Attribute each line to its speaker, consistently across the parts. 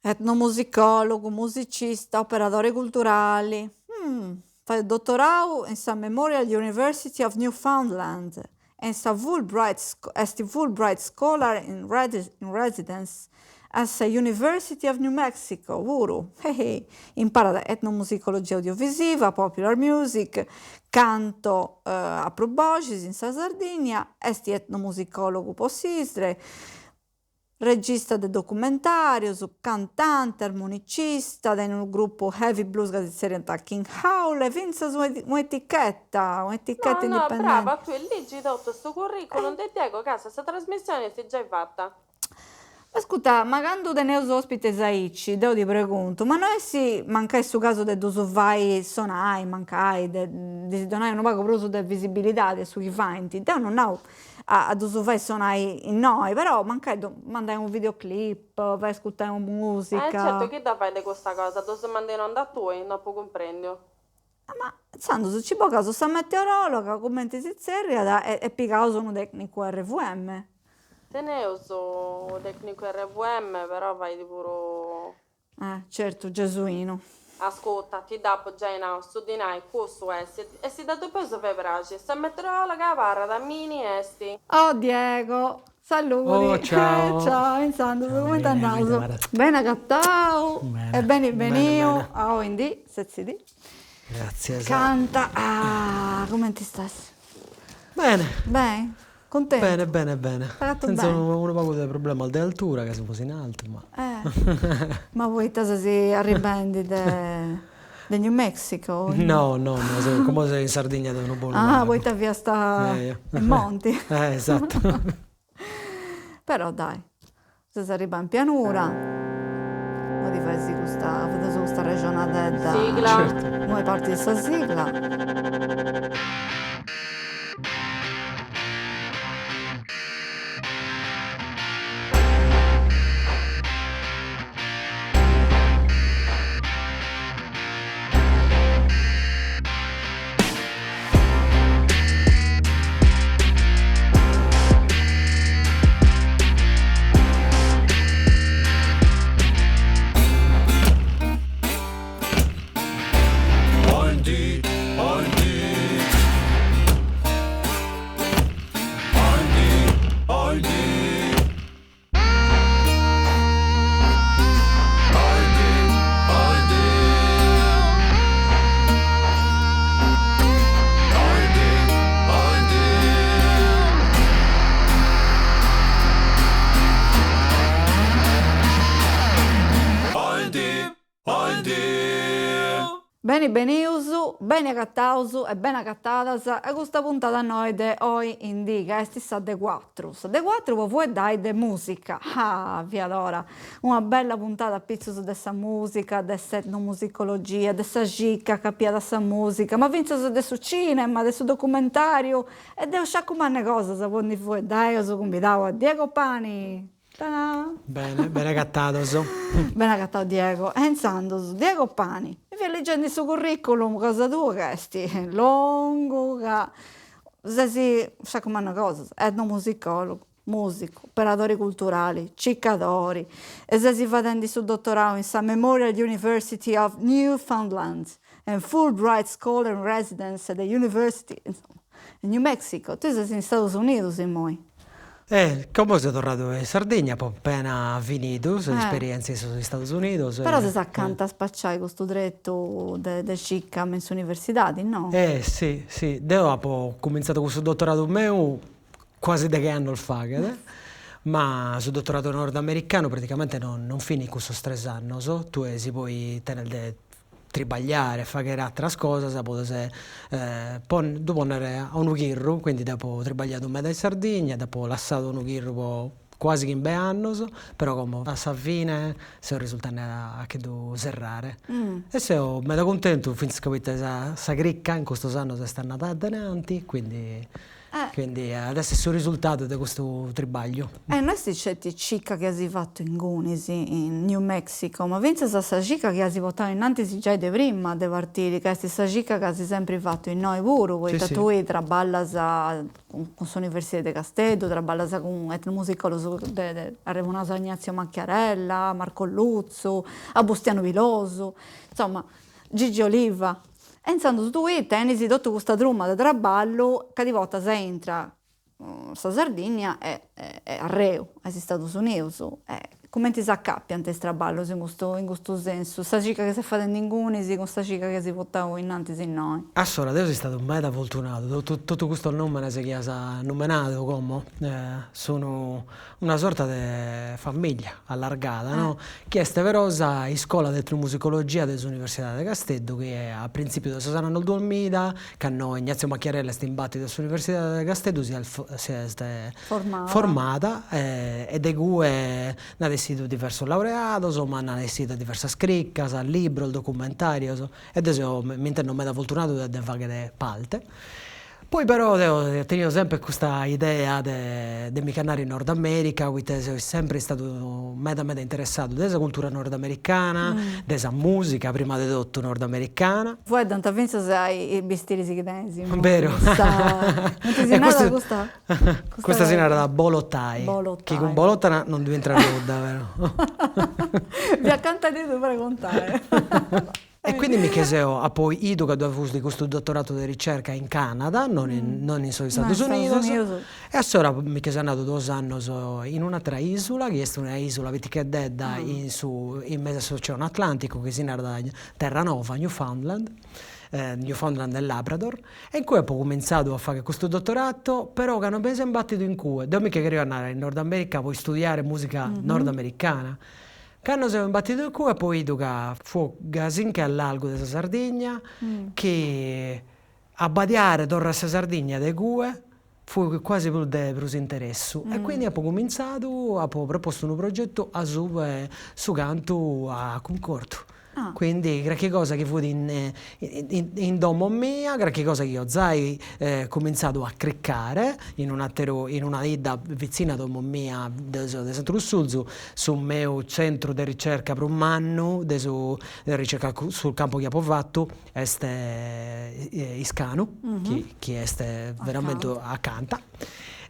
Speaker 1: Etnomusicòlogu, musicista, operadori culturali. Fait dotorau in sa Memorial University of Newfoundland e in sa Fulbright est Fulbright Scholar in Residence a sa University of New Mexico puru. Imparat etnomusicologia audiovisiva, popular music, canto a prus boxis in sa Sardigna, est etnomusicòlogu po s'ISRE, Regista de documentàrios, cantante, armonicista, tenit unu grupu heavy blues ca si tzerriant King Howl e fintzas un'eticheta, un'eticheta
Speaker 2: indipendenti. No, no, brava, tui ligi totu su curriculum de Diego ca sa trasmissioni est giai fata.
Speaker 1: Ascurta, ma candu teneus ospites aici, deu ti preguntu, ma no est mancai su casu de ddus fai sonai, mancai, de ddis donai unu pagu prus de visibilidadi a su chi faint? Deu non nau a ddus fai sonai innoi, però mancai ddu mandai unu videoclip, fai ascurtai una musica.
Speaker 2: Eh certu, chi dda fait custa cosa, ddus mandai in onda a tui? No apu cumprendiu.
Speaker 1: Ma intzandus nci bogaus sa meteorologa, cumenti si tzerriat, e pigaus unu tecnicu RVM.
Speaker 2: Teneus unu tecnicu RVM, però fait puru
Speaker 1: Eh, certu, Gesuinu.
Speaker 2: Ascurta, ti dd'apu giai nau, su dinai cussu est, e si dda depeus fai praxi, sa meteorologa abarrat mini esti.
Speaker 1: Oh Diego, saludi.
Speaker 3: Oh ciao.
Speaker 1: Ciao, intzandus, cumenti andaus? Beni agatau e beni beniu a Oindì, setzidì.
Speaker 3: Gratzias.
Speaker 1: Canta, ah, cumenti istas?
Speaker 3: Bene.
Speaker 1: Beni? Cuntentu?
Speaker 3: Bene bene bene. Senza unu pagu de problemas de altura ca semus in altu ma.
Speaker 1: Ma poita ses arribendi de de New Mexico?
Speaker 3: No no no, seu como seu in Sardigna de unu bonu pagu.
Speaker 1: Ah poita fiast in monti.
Speaker 3: Eh esatto.
Speaker 1: Però dai, ses arribau in pianura, imoi ti fais custa, fadeus custa arrexonadedda.
Speaker 2: Sigla.
Speaker 3: Certu.
Speaker 1: Imoi partit sa sigla. Beni benius, beni agataus e beni agatadas a custa puntada noa de Oi in Dì, ca est sa de cuatru, sa de cuatru po fueddai de musica, ah fiat ora, una bella puntada apitzus de sa musica, de s'etnomusicologia, de sa circa acapiada a sa musica, ma fintzas de su cinema, de su documentariu e de u' sciacu mannu 'e cosas po ndi fueddai eus cumbidau a Diego Pani.
Speaker 3: Ta-da! Bene, bene agatados.
Speaker 1: Bene agatau Diego. E intzandus, Diego Pani, mi fia ligendi su curriculum cosa tua ca est longu ca ses u' sciacu mannu 'e cosas, etnomusicologu, musicu, operadori culturali, circadori e ses fadendi su dotorau in sa Memorial University of Newfoundland and Fulbright Scholar in Residence at the University, insoma, in New Mexico, tui ses in Stadus Unidus immoi.
Speaker 3: Eh, como seo torradu in Sardigna, apo appena finidu s'esperienza in sos Istados Unidos.
Speaker 1: Però ses acanta a spaciai custu tretu de de circa me in s'universidadi, no?
Speaker 3: Eh si, si, deo apo cumintzadu custu dottoradu meu cuasi deghe annos faghet, ma su dottoradu nordamericanu praticamente non non finit cun sos tres annos, tue si poi tenes de tribagliare e fagher ateras cosas podes ddu ponnere a unu chirru, quindi deo apo tribagliadu meda in Sardigna, dd'apo lassadu a unu chirru po cuasi chimbe annos, però como a sa fine seo risultende a che ddu serrare e seo meda cuntentu finzas ca poita sa sa cricca in custos annos est andada adenanti, quindi. Quindi at essi su risultadu de custu tribagliu.
Speaker 1: E no est sceti cica chi as fatu ingunis in New Mexico, ma fintzas sa cica chi as portau innantis giai de prima de partiri, ca est sa cica chi as sempri fatu innoi puru, poita tui traballas cun s'Universidadi de Casteddu, traballas cun etnomusicologus de arremonaus a Ignazio Macchiarella, Marco Lutzu, a Bustianu Pilosu, insoma Gigi Oliva. E intzandus tui tenis totu custa truma de traballu ca ti portas intra sa Sardigna e arreu a is Stadus Unius. E cumenti s'acapiant is traballus in custu in custu sensu, sa cica chi ses fadendi ingunis cun sa cica chi as portau innantis innoi?
Speaker 3: Assora, deo so istadu meda fortunadu, totu totu custos nùmenes chi as numenadu como sun una sorta de famiglia allargada no, chi est però sa iscola de etnomusicologia de s'Universidade de Casteddu chi a printzipiu de sos annos duamilla, cando Ignazio Macchiarella est imbàtidu a s'Universidade de Casteddu si si est formada e de cue nd'at essidu diversos laureados, ma nd'at essidu diversas cricas, libros, documentarios e deo seo m'intendo meda fortunadu de nde fagher parte. Poi però deo tenio sempre custa idea de de mi ch'andare in Nord America, poite seo sempre istadu meda meda interessadu de sa cultura nordamericana, de sa musica prima de totu nordamericana.
Speaker 1: Fueddant fintzas is bistiris chi tenis
Speaker 3: immoi. Beru.
Speaker 1: Cumenti si narat custa?
Speaker 3: Custa si narat bolo tie, chi cun Bolotana non ddu intrat nudda però.
Speaker 1: Fia acanta de ddu pregontai.
Speaker 3: E quindi mi che seo apo 'idu ca ddoe fut custu dottorato de ricerca in Canada, non in non in sos Istados Unidos, e assora mi che seo andadu duos annos in un'atera isula, chi est una isula piticheddedda in su in mesu a s'Oceanu Atlanticu, chi si narat Terranova, Newfoundland, Newfoundland e Labrador, e in cue apo cuminzadu a fagher custu dottorato, però cando mi seo imbattidu in cue, deo mi che cherio andare in Nord America po istudiare musica nordamericana, Cando seo imbattidu in cue apo 'idu ca fut gasinche a largu de sa Sardigna, chi abbadiare torra a sa Sardigna de cue fut quasi prus de prus interessu e quindi apo cuminzadu, apo propostu unu progetu a subra 'e su cantu a cuncordu. Quindi carchi cosa chi fut in in domo mia, carchi cosa chi eo zai cuminzadu a criccare in un'atteru in una 'idda vitzina a domo mia de de Santu Lussurzu, su meu centru de ricerca prus mannu de su de ricerca sul campo chi apo fatu est Iscanu, chi chi est veramente acanta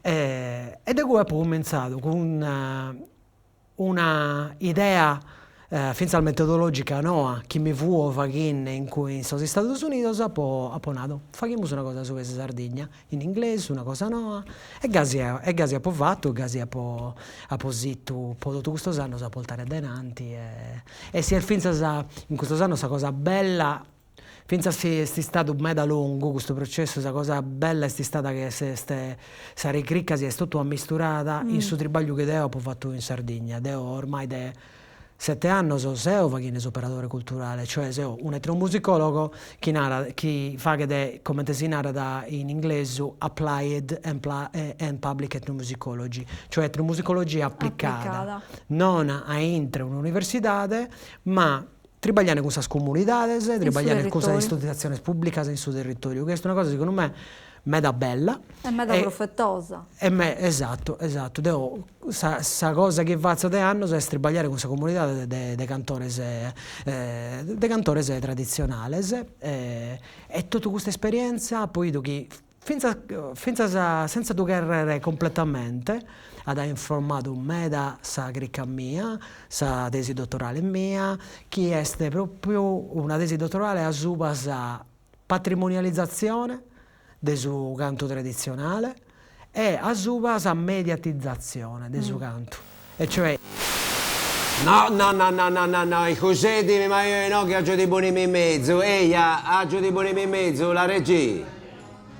Speaker 3: e de cue apo cuminzadu cun una idea fintzas metodologica noa chi mi fuo faghende in cue in sos Istados Unidos apo apo nadu, faghimus una cosa subra 'e sa Sardigna, in inglesu, una cosa noa, e gasi e gasi apo fatu e gasi apo apo sighidu po totu custos annos a portare adenanti e e si est fintzas in custos annos sa cosa bella Fintzas si est istadu meda longu custu processu, sa cosa bella est istada chi s'est sa ricrica si est totu ammisturada in su tribagliu chi deo apo fatu in Sardigna. Deo ormai de sete annos seo faghende s'operadore culturale, cioè seo un'etnomusicologo chi narat chi faghet comente si narat in inglesu applied and public ethnomusicology, cioè etnomusicologia aplicada, non a intro un'universidade ma Tribagliende cun sas comunidades, tribagliende cun sas istitutziones pùblicas in su territòriu, chi est una cosa segundu me meda bella.
Speaker 1: E meda profetosa.
Speaker 3: E me esatu esatu, deo sa sa cosa chi fatzo de annos est tribagliare cun sa comunidade de de cantores de cantores traditzionales e totu custa esperienza apo 'idu chi Fintzas fintzas sentza ddu cherrer completamente, at informadu meda sa crica mia, sa tesi dotorale mia, chi est propriu una tesi dotorale asuba sa patrimonializatzione de su cantu traditzionale e asuba sa mediatizatzione de su cantu, e cioè.
Speaker 4: No no no no no no no iscusedimi ma eo inoghe agiu ti ponimi in mezu, eia, agiu ti ponimi in mezu, la regì.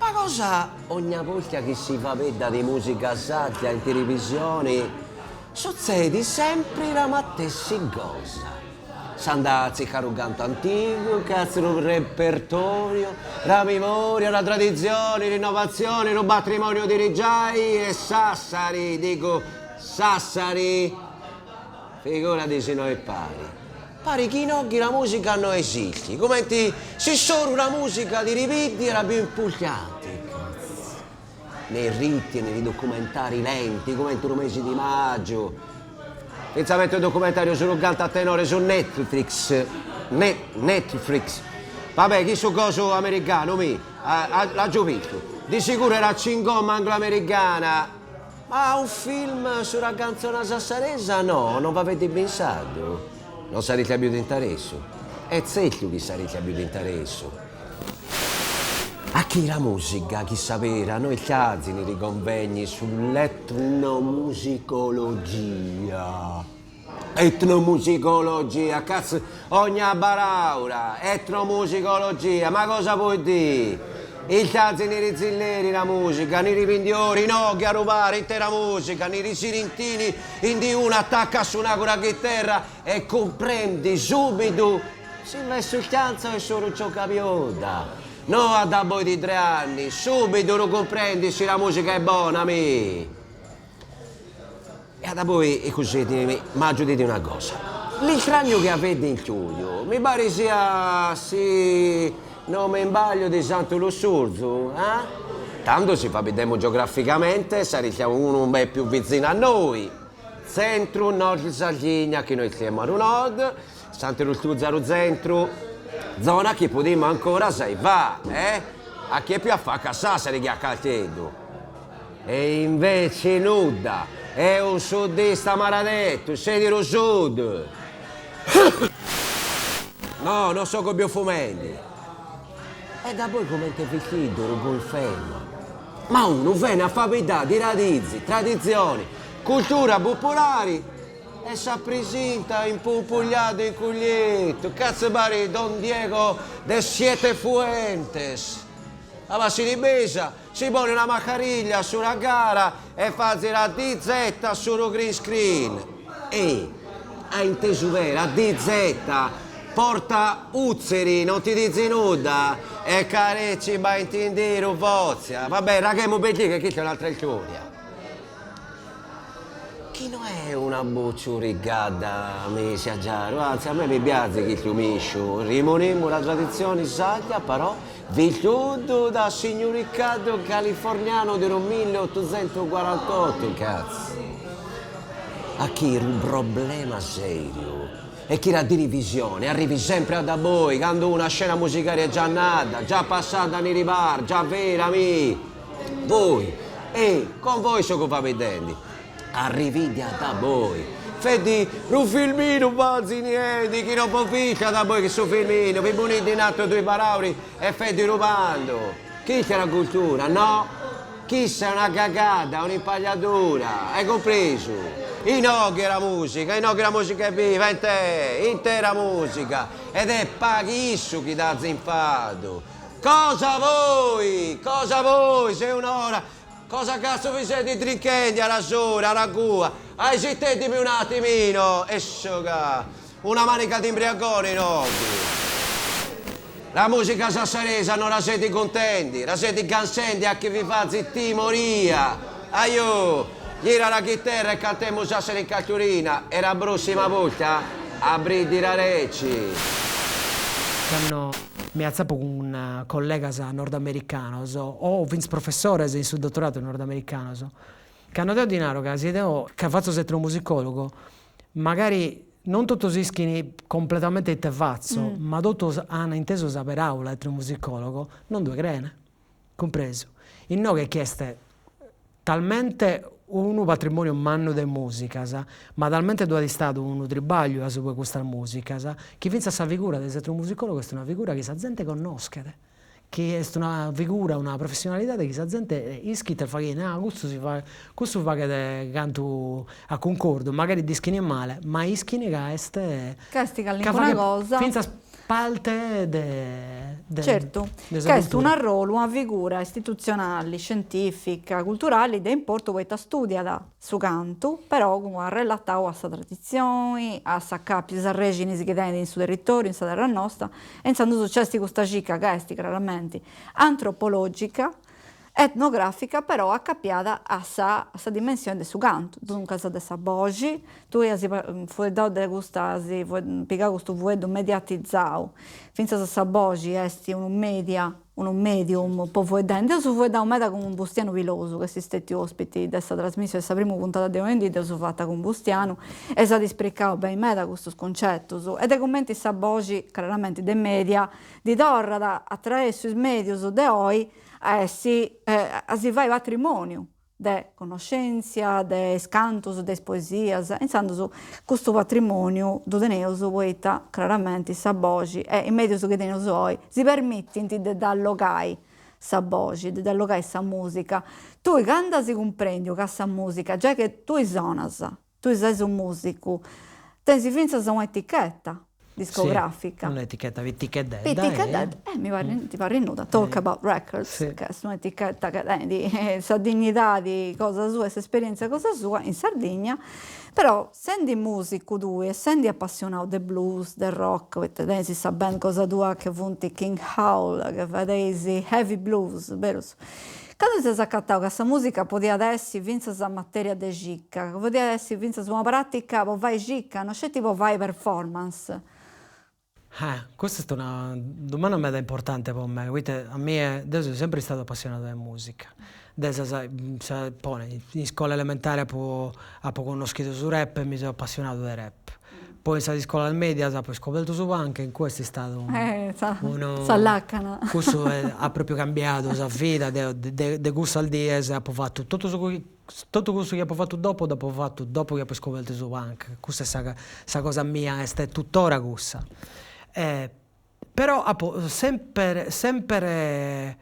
Speaker 4: Ma cosa ogna bolta chi si faeddat de musica sarda in televisione sutzedit sempri la matessi cosa, S'andat a tzircare unu cantu antigu, chentza unu repertoriu, la memoria, la tradizione, l'innovazione, lu patrimonio di li giai e Sassari, dico Sassari, figurati si no est pari. Pari chi inoghe la musica no esistit, cumenti si solu la musica di li biddi era più importante. Nei riti e nei documentari lenti, cumenti unu mesi di màgiu. Fintzamente unu documentàriu su cantu a tenore su Netflix, Netflix, va bè, cussu cosu americanu, mi, l'agiu bistu, di sicuru era cingomma angloamericana, ma un film sulla canzona sassaresa no, non v'avete pensadu? Non sarete abiu d'interessu? Est tzertu chi sarete abiu d'interessu. A chi la musica, chi sa vera, no est azini li convegni sull'etnomusicologia. Etnomusicologia, cazzu, ogna paraula, etnomusicologia, ma cosa vuoi di'? Il azini li zilleri la musica, ni li pindiori, no, chi a rubare intera musica, ni li sirintini in di una attacca a suonare con la chitarra e cumprendi subitu Si m'est su e solu giocapioda. No a daboi di tre anni, subitu lu cumprendi si la musica est bona, mi. E a daboi iscusedimi, ma agiudidi una cosa. L'istragnu chi avedi in studiu, mi pari sia, si no mi imbaglio, di Santu Lussurzu, eh? Tando si fabiddemu geograficamente sarit unu bè più vitzinu a noi. Tzentru nord Sardigna, chi noi siemu a ru nord, Santu Lussurzu a ru tzentru, zona chi podimu ancora saivà, eh? A chi è più a facca a Sassari chi a Casteddu. E invece nudda, è un sudista maradettu, sei di ru sud. No, no so più fumendi. E daboi comente vestiddu ru cunferma. Ma unu vene a fabiddà di radizi, tradizioni, cultura popolari E s'apresinta impumpugliadu in cugliettu, cazzu parit Don Diego de Siete Fuentes. A passiri besa, si poni una macariglia su la cara e fazi la DZ su ru green screen. Ehi, hai intesu vera, DZ, porta Utzeri, non ti dizi nudda, e careci ba intindiru fotzia. Va bè, raghemu belli che chista è un'altra istoria. Chi no est una buciurigada mi sia giaru, anzi a me mi piazi chistu misciu, rimonimu la tradizioni sarda però vistudu da signuricadu californianu de ru milleottuzentucuarantottu, cazzu. A chi ru problema seriu est chi la tilivisione arrivi sempre a daboi candu una scena musicali est già nada, già passada nei ri bar, già vera mi. Voi, e con voi so faviddendi, arrividi a daboi, fedi ru filminu fazi nienti chi non po ficia daboi chi su filminu, vi punidi in atru dui parauri e fedi ru bandu. Chista è una cultura, no? Chissa è una cagada, un'impagliadura, hai compresu? Inoghe la musica, inoghe la musica è viva, inte, intera musica, ed è paghissu chi dat s'infadu. Cosa voi? Cosa voi? Se un'ora Cosa cazzo vi siete trinchendi alla sola, alla cua? Aisitetemi un attimino! E ca una manica di imbriagoni inoghe! La musica sassaresa non la siete contenti, la siete cansendi a chi vi fa timoria! Aiò! Gira la chitarra e cantemo Sassari in cartolina e la prossima volta a brindire Reci!
Speaker 3: Cando mi atzapo cun collegas nordamericanos o fintzas professores in su dottoradu nordamericanos, cando deo ddi naro ca si deo ca fatzo s'etnomusicologo, magari non totus ischin completamente ite fatzo, ma totus an intesu sa paraula etnomusicologo, non ddue creen, cumpresu. Inoghe chi est talmente unu patrimoniu mannu de musicas, ma talmente ddu at istadu unu tribagliu asuba 'e custas musicas, chi fintzas sa figura de s'etnomusicologo est una figura chi sa zente connoschet, chi est una figura, una professionalidade chi sa zente ischit e faghet, ah custu si faghet, custu faghet cantu a cuncordu, magari dd'ischin male, ma ischin ca est
Speaker 1: Ca est calincuna cosa.
Speaker 3: Fintzas Parte de
Speaker 1: de Certu, ca est un'arrolu, una figura istitutzionali, scientifica, culturali de importu poita studiat su cantu, però arrelatau a sa traditzioni, a s'acapiu, is arrexinis chi tenit in su territoriu, in sa terra nosta, e intzandus nc'est custa circa ca est craramenti antropologica Etnografica però acapiada a sa a sa dimensione de su cantu, duncas de sa boxi, tui as fueddau de custa, as pigau custu fueddu mediatizau, fintzas sa boxi est unu media. unu medium po fueddai, nd'eus fueddau meda cun Bustianu Pilosu, chi est stetiu ospiti de sa trasmissioni de sa primu puntada de oindì, dd'eus fata cun Bustianu e s'at ispricau beni meda custus cuncetus e de cumenti sa boxi, craramenti de media, ndi torrat a traessu is medius de oi a essi a si fai patrimoniu de connoscentzia, de is cantus, de is poesias, intzandus custu patrimoniu ddu teneus poita craramenti sa boxi e is medius chi teneus oi si permitint de dd'allogai sa boxi, de dd'allogai sa musica. Tui candu as cumprendiu ca sa musica, giai che tui sonas, Tui ses unu mùsicu, tenis fintzas una eticheta discografica.
Speaker 3: Sì, un'eticheta piticheddedda.
Speaker 1: Piticheddedda, eh mi parrit, ti parrit nudda, Talk About Records, ca est un'eticheta ca tenit sa dignidadi cosa sua e s'esperientzia cosa sua in Sardigna, però sendi mùsicu tui e sendi apassionau de blues, de rock, poita tenis sa band cosa tua chi funt King Howl, chi fadeis heavy blues, berus Candu t'as acatau ca sa musica podiat essi fintzas materia de circa, ca podiat essi fintzas una pratica po fai circa, no sceti po fai performance?
Speaker 3: Eh, custa est una domanda meda importante po me, poita a mie, deu seu sempri istadu apassionadu de musica, de sa sa pone, in iscola elementare apo apo connoschidu su rap e mi seu apassionadu de rap Poi in sas iscolas medias apo iscobertu su punk e in cue est istadu
Speaker 1: unu. Sa lacana.
Speaker 3: Cussu at propriu cambiadu sa vida, deo de cussas dies apo fatu totu su chi totu cussu chi apo fatu dopo dd'apo fatu dopo chi apo iscobertu su punk, cussa est sa sa cosa mia est tuttora cussa. Però apo semper semper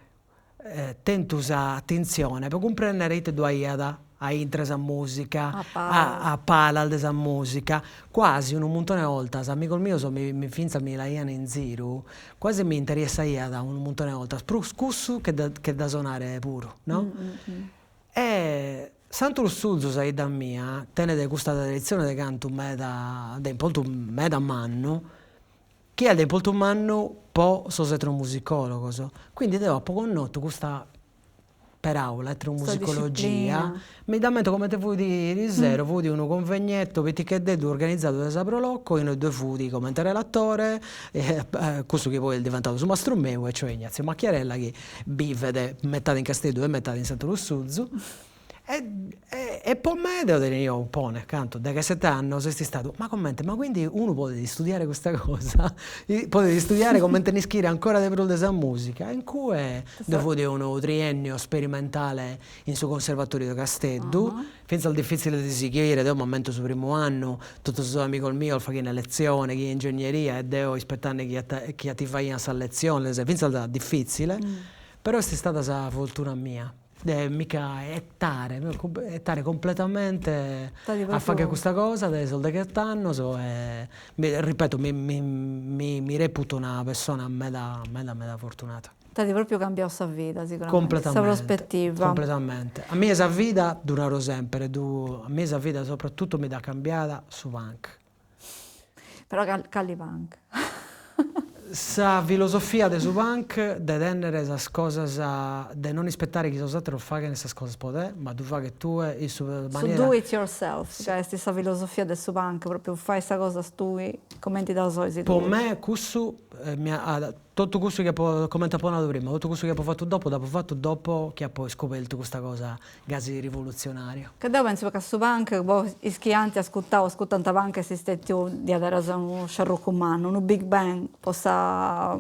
Speaker 3: tentu sa atintzione po cumprendere ite ddu aiat a intre sa musica, a palas de sa musica, quasi unu muntone 'e 'oltas amigos mios mi finzas mi leaian in ziru, quasi mi interessaiat unu muntone 'e 'oltas prus cussu che che dda sonare puru, no? E Santu Lussurzu, sa 'idda mia, tenet custa traditzione de cantu meda de importu meda mannu chi est de importu mannu po sos etnomusicologos, quindi deo apo connotu custa peraula, etnomusicologia, mi dd'ammento comente fut irisero, fut unu convegnetto piticheddeddu organizadu dae sa Pro Loco inue ddue fut comente relatore cussu chi poi est diventadu su mastru meu e cioè Ignazio Macchiarella chi bivet metade in Casteddu e metade in Santu Lussurzu E e po me deo tenio, pone, cantu, degheset'annos, est istadu, ma comente, ma quindi unu podet istudiare custa cosa, podet istudiare comente nd'ischire ancora de prus de sa musica, e in cue ddoe fut unu triennio sperimentale in su conservatoriu de Casteddu, finzas difitzile de sighire, deo m'ammento su primu annu, totus sos amigos mios faghiant letzione, chie ingegneria e deo ispetende chi chi ativaiant sas letziones, finzas difitzile, però est istada sa fortuna mia De mi che 'ettare, 'ettare completamente a fagher custa cosa de sos deghett'annos e mi ripeto mi mi mi reputo una persona meda meda meda fortunata.
Speaker 1: T'at propriu cambiau sa vida sicuramente, sa prospettiva.
Speaker 3: Completamente. A mie sa vida, ddu naro semper, ddu a mie sa vida soprattutto mi dd'at cambiada su punk.
Speaker 1: Però cali punk?
Speaker 3: Sa filosofia de su punk de tennere sas cosas, de non ispettare chi sos atteros faghent sas cosas po te, ma ddu faghes tue in su
Speaker 1: manera. Su do it yourself, ca est sa filosofia de su punk, propriu fai sa cosa tui comenti dda 'olis tui.
Speaker 3: Po me cussu mi at Totu cussu chi apo, comente apo nadu prima, totu cussu chi apo fatu dopo dd'apo fatu dopo chi apo iscobertu custa cosa gasi rivolutzionaria.
Speaker 1: Ca deu pentzu ca su punk, po is chi ant ascurtau, ascurtant punk est stetiu diaderas unu sciarrocu mannu, unu big bang po sa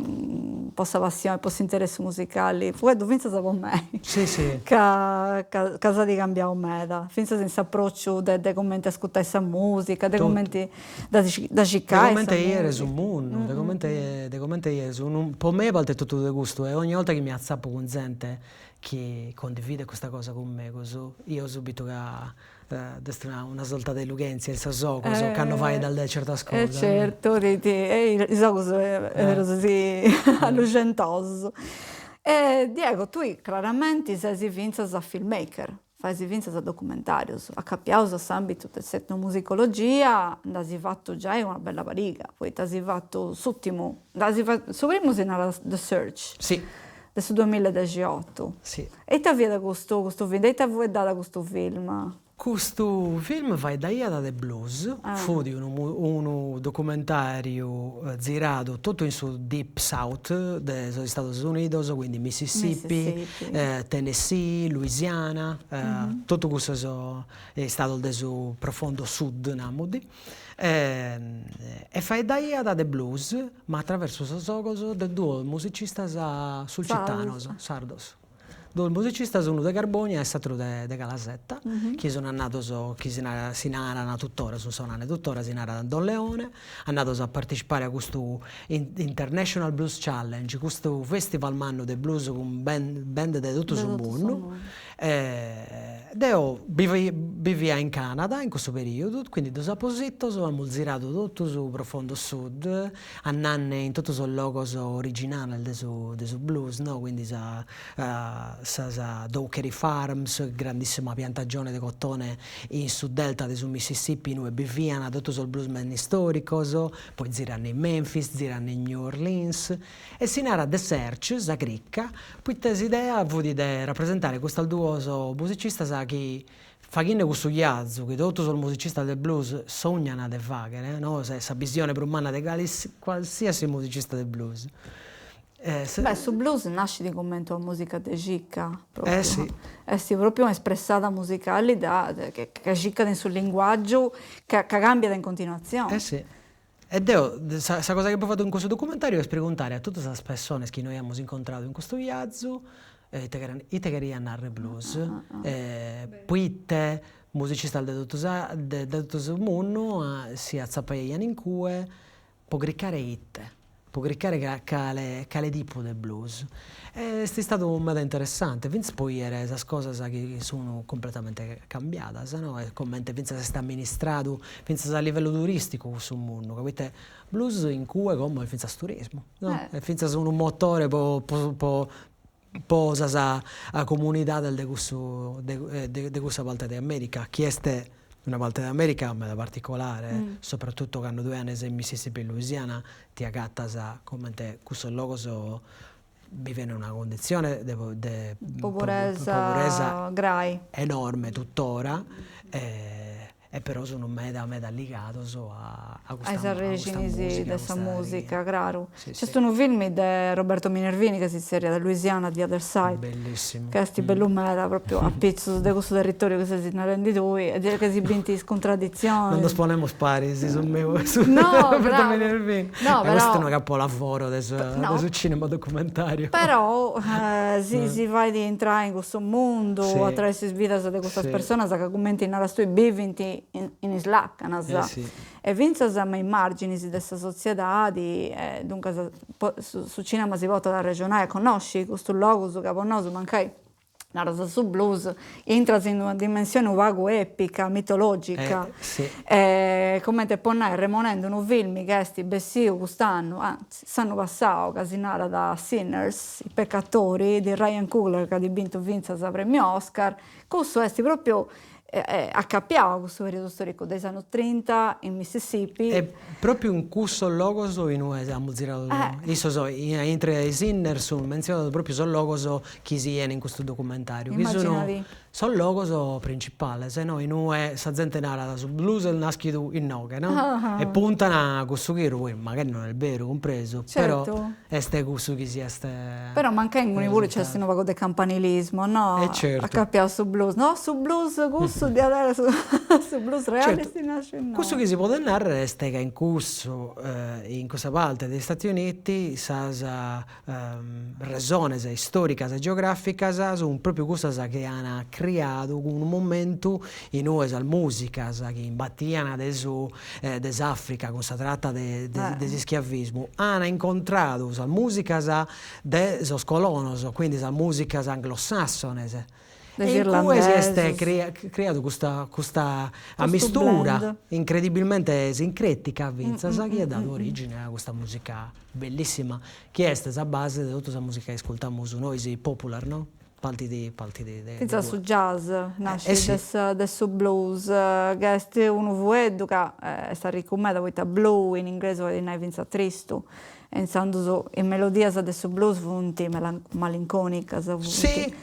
Speaker 1: po sa passioni, po s'interessu musicali, fueddu fintzas po mei,
Speaker 3: si si,
Speaker 1: ca ca s'at cambiau meda, fintzas in s'aprociu de de cumenti ascurtai sa musica, de cumenti Da
Speaker 3: De comente 'iere su mundu, de comente de comente 'iere su po me partet totu de custu e ogni 'olta chi mi atzapo cun zente chi condividet custa cosa cun megus, 'io subitu ca est una una sorta de lughenzia in sos ogos cando faeddas de certas
Speaker 1: cosas. E certu, ti ti is ogus si alluxentosus. E Diego, tui craramenti ses fintzas filmmaker Fais fintzas documentàrius acapiaus a s'àmbitu de s'etnomusicologia, nd'as fatu giai una bella pariga, poita as fatu s'ùrtimu, nd'as fatu, su primu si narat The Search,
Speaker 3: si,
Speaker 1: de su duamilla e dexiotu.
Speaker 3: Si.
Speaker 1: E ita fiat custu custu film, de ita fueddat custu film?
Speaker 3: Custu film faeddaiat de blues, fut unu unu documentàriu ziradu totu in su Deep South de sos Istados Unidos, quindi Mississippi, Tennessee, Louisiana, totu cussos istados de su profondo sud, namus, e faeddaiat de blues, ma atraversu sos ogos de duos musicistas sulcitanos, sardos. Duos musicistas, unu de Carbonia e s'atteru de de Calasetta, chi sun andados, chi si narat si naran tuttora, sun sonande tuttora, si narat Don Leone, andados a partecipare a custu International Blues Challenge, custu festival mannu de blues cun band band de totu su mundu. Deo bivia in Canada in cussu periodu, quindi ddos apo sighidos, amus ziradu totu su profondo sud, andande in totu sos logos originales de su de su blues no, quindi sa sas Dockery Farms, grandissima piantagione de cotone in su delta de su Mississippi inue bivian totu sos bluesmen istoricos, poi zirande in Memphis, zirande in New Orleans, e si narat The Search, sa crica, poite s'idea fut de rapresentare custos duos musicistas chi Faghende cussu viazu chi totu sos musicistas de blues sognan de fagher, no, sa bisione prus manna de qualsiasi musicista de blues.
Speaker 1: Beh, su blues nascit comente una musica de circa, propriu. Eh sì. Est propriu un'espressada musicali da ca circat in su linguaggiu ca cambiat in continuatzioni.
Speaker 3: Eh sì. E deo sa cosa chi apo fatu in cussu documentariu est preguntare a totu sas pessones chi noi amus incontradu in custu viazu ite cheren ite cheriat narrer blues, poite musicistas de totu sa de totu su mundu si atzapaian in cue po cricare ite Po cricare cale cale tipu de blues. Est istadu meda interessante, fintzas po 'iere sas cosas chi sun cumpletamente cambiadas no, e comente fintzas est amministradu fintzas a livellu turisticu cussu mundu, ca poite blues in cue como est fintzas turismu no, est fintzas unu motore po po po sas comunidades de cussu de de cussa parte de America, chi est una parte de America meda particolare, soprattutto cando tue andas in Mississippi e Louisiana ti agatas comente cussos logos biven una cunditzione de de
Speaker 1: poburesa grai
Speaker 3: enorme tuttora E però sun meda meda ligados a a custa
Speaker 1: a is arrexinis de sa musica, craru. Nc'est unu filmi de Roberto Minervini ca si zerriat Louisiana the other side.
Speaker 3: Bellissimu.
Speaker 1: Ca est bellu meda propriu a pitzus de cussu territoriu chi ses narendi tui e ca si bint is cuntraditzionis.
Speaker 3: Non nos ponemus paris su meu e su de Roberto Minervini.
Speaker 1: No, però.
Speaker 3: Custu est unu capolavoro de su de su cinema documentariu.
Speaker 1: Però si si fait intrai in cussu mundu attraessu is vidas de custas personas ca cumenti naras tui bivint in is làcanas e fintzas me is màrginis de sa sotziedadi e duncas su cinema si portat a arrexonai a connosci custus logus ca po nosu mancai naras su blues, intras in una dimensione unu pagu epica, mitologica, e comente po nai arremonendi unu filmi ca est bessiu cust'annu, anzi s'annu passau, ca si narat Sinners, I peccatori, di Ryan Coogler ca at bintu fintzas premiu Oscar, cussu est propriu acapiau a cussu periodu storicu de is annus trinta in Mississippi.
Speaker 3: E propriu in cussos logos in ue amus ziradu issos intre is Sinners sun mentzionados propriu sos logos chi si 'ien in custu documentariu, chi sun sos logos principales no, in ue sa zente narat su blues est naschidu inoghe no, e puntan a cussu chirru, poi magari non est beru, cumpresu, però est cussu chi si est
Speaker 1: Però mancai inguni puru nc'est unu pagu de campanilismo, no?
Speaker 3: E certu.
Speaker 1: Acapiau a su blues, no su blues cussu diaderus su blues reali est nasciu innoi.
Speaker 3: Cussu chi si podet narrer est ca in cussu in cussa parte de Stati Uniti sas resones istoricas e geograficas sun propriu cussas chi an criadu unu momentu in ue sas musicas chi imbattian de su de s'Africa cun sa tratta de de s'ischiavismu an incontradu sas musicas de sos colonos, quindi sas musicas anglosassones
Speaker 1: De
Speaker 3: e in cue si est criadu custa custa ammistura incredibilmente sincretica fintzas chi at dadu origine a custa musica bellissima chi est sa base de totu sa musica chi iscultamus nois popular no Partit partit de
Speaker 1: Fintzas su jazz nascit de su blues, ca est unu fueddu ca est arricu meda poita blue in ingresu 'olit nai fintzas tristu e intzandus is melodias de su blues funt malinconicas, funt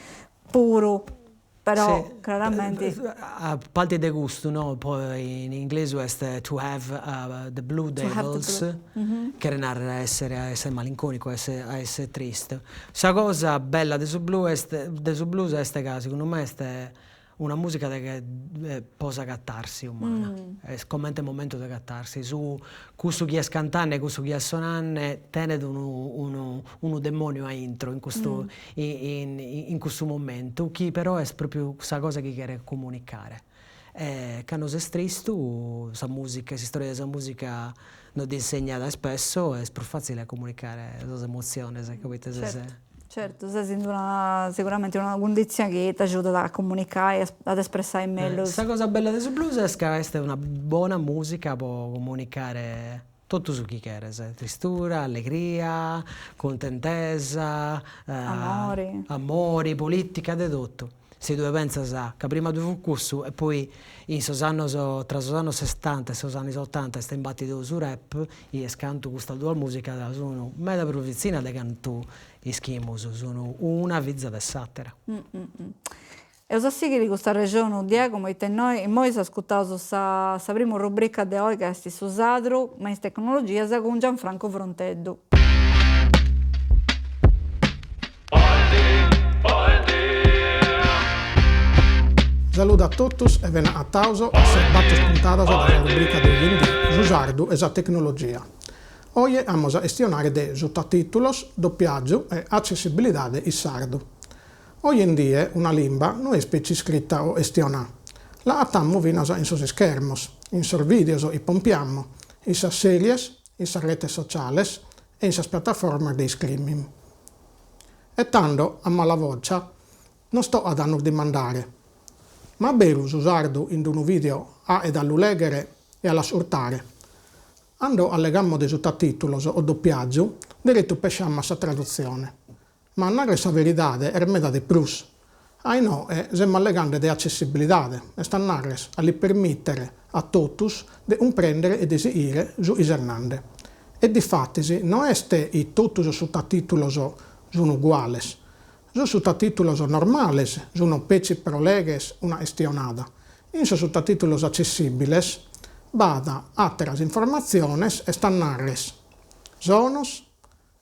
Speaker 1: puru. Però craramenti.
Speaker 3: A parti de custu no, poi in inglesu est to have the blue devils, cheret narrer a essere a essere malinconicu, a essere a essere tristu. Sa cosa bella de su blues est de su blues est ca segundu me est Una musica de po sa catarsi umana, est comente momentu de catarsi, su cussu chi est cantende e cussu chi est sonende tenet unu unu unu demoniu a intro in custu in in cussu momentu chi però est propriu sa cosa chi cheret comunicare. E cando ses tristu sa musica, s'istoria de sa musica nos dd'insegnat spesso, est prus fatzile a comunicare sas emotziones, poita ses
Speaker 1: Certu, ses in una, siguramenti una cunditzioni chi t'agiudat a comunicai, a t'espressai mellus.
Speaker 3: Sa cosa bella de su blues est ca est una bona musica po comunicare totu su chi cheres, tristura, allegria, cuntentesa,
Speaker 1: Amori.
Speaker 3: Amori, politica, de totu. Si tue pentzas ca prima ddu fut cussu e poi in sos annos, tra sos annos sessanta e sos annos otanta est imbàtidu su rap, bies cantu custas duas mùsicas sun meda prus vitzinas de cantu ischimus, sun una fiza de s'àtera.
Speaker 1: Eus a sighiri custu arrexonu, Diego, poita innoi, immoi s'ascutaus sa sa primu rubrica de oi ca est su sadru me is tecnologias cun Gianfranco Fronteddu.
Speaker 5: Saludu a totus e bene agatados a sas bator puntadas de sa rubrica de oindii, su sardu e sa tecnologia. Oje amus a chistionare de sutatìtulos, dopiàgiu e accessibilidade in sardu. Oje in die una limba no est petzi iscrita o chistionada, la agatamus finas in sos ischermos, in sos vìdeos chi pompiamus, in sas sèries, in sas retes sociales e in sas piataformas de streaming. E tando, a mala bògia, nos tocat a nos dimandare, ma a beru su sardu in unu video 'aghet a lu lèghere e a l'ascurtare? Ando allegamus de sutatìtulos o dopiàgiu, deretu pesciamus a sa tradutzione. Ma a nàrrere sa veridade est meda de prus. A inoghe semus allegande de accessibilidade, est a nàrrere a li permìtere a totus de cumprèndere e de sighire su chi ses nande. E difatis no est chi totu sos sutatìtulos sun uguales. Sos sutatìtulos normales sun petzi pro lèghere una chistionada. In sos sutatìtulos accessìbiles b'at àteras informatziones, est a nàrrere sonos,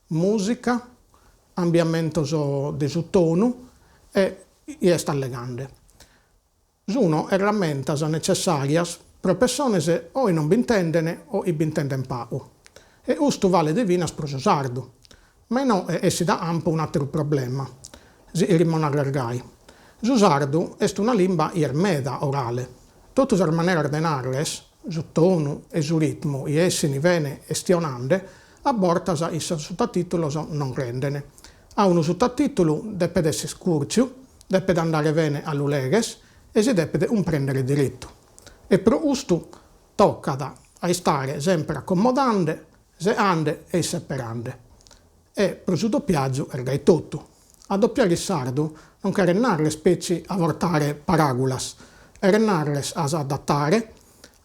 Speaker 5: mùsica, cambiamentos de su tonu e chi est allegande. Sun herramentas necessàrias pro pessones o chi non b'intenden o chi b'intenden pagu. E custu valet finas pro su sardu. Ma inoghe essit a campu un'àteru problema, si cherimus narrer gai. Su sardu est una limba chi est meda orale. Totu sas maneras de narrer, su tonu e su ritmu chi essin bene chistionande, A bortas in sos sutatìtulos non renden. A unu sutatìtulu depet esser cùrtziu, depet andare bene a lu legher e si depet cumprèndere deretu. E pro custu tocat a istare semper acomodande, seande e isseperande. E pro su dopiàgiu est gai totu. A dopiare in sardu non cheret narrer petzi a bortare paràgulas, cheret narrer a s'adatare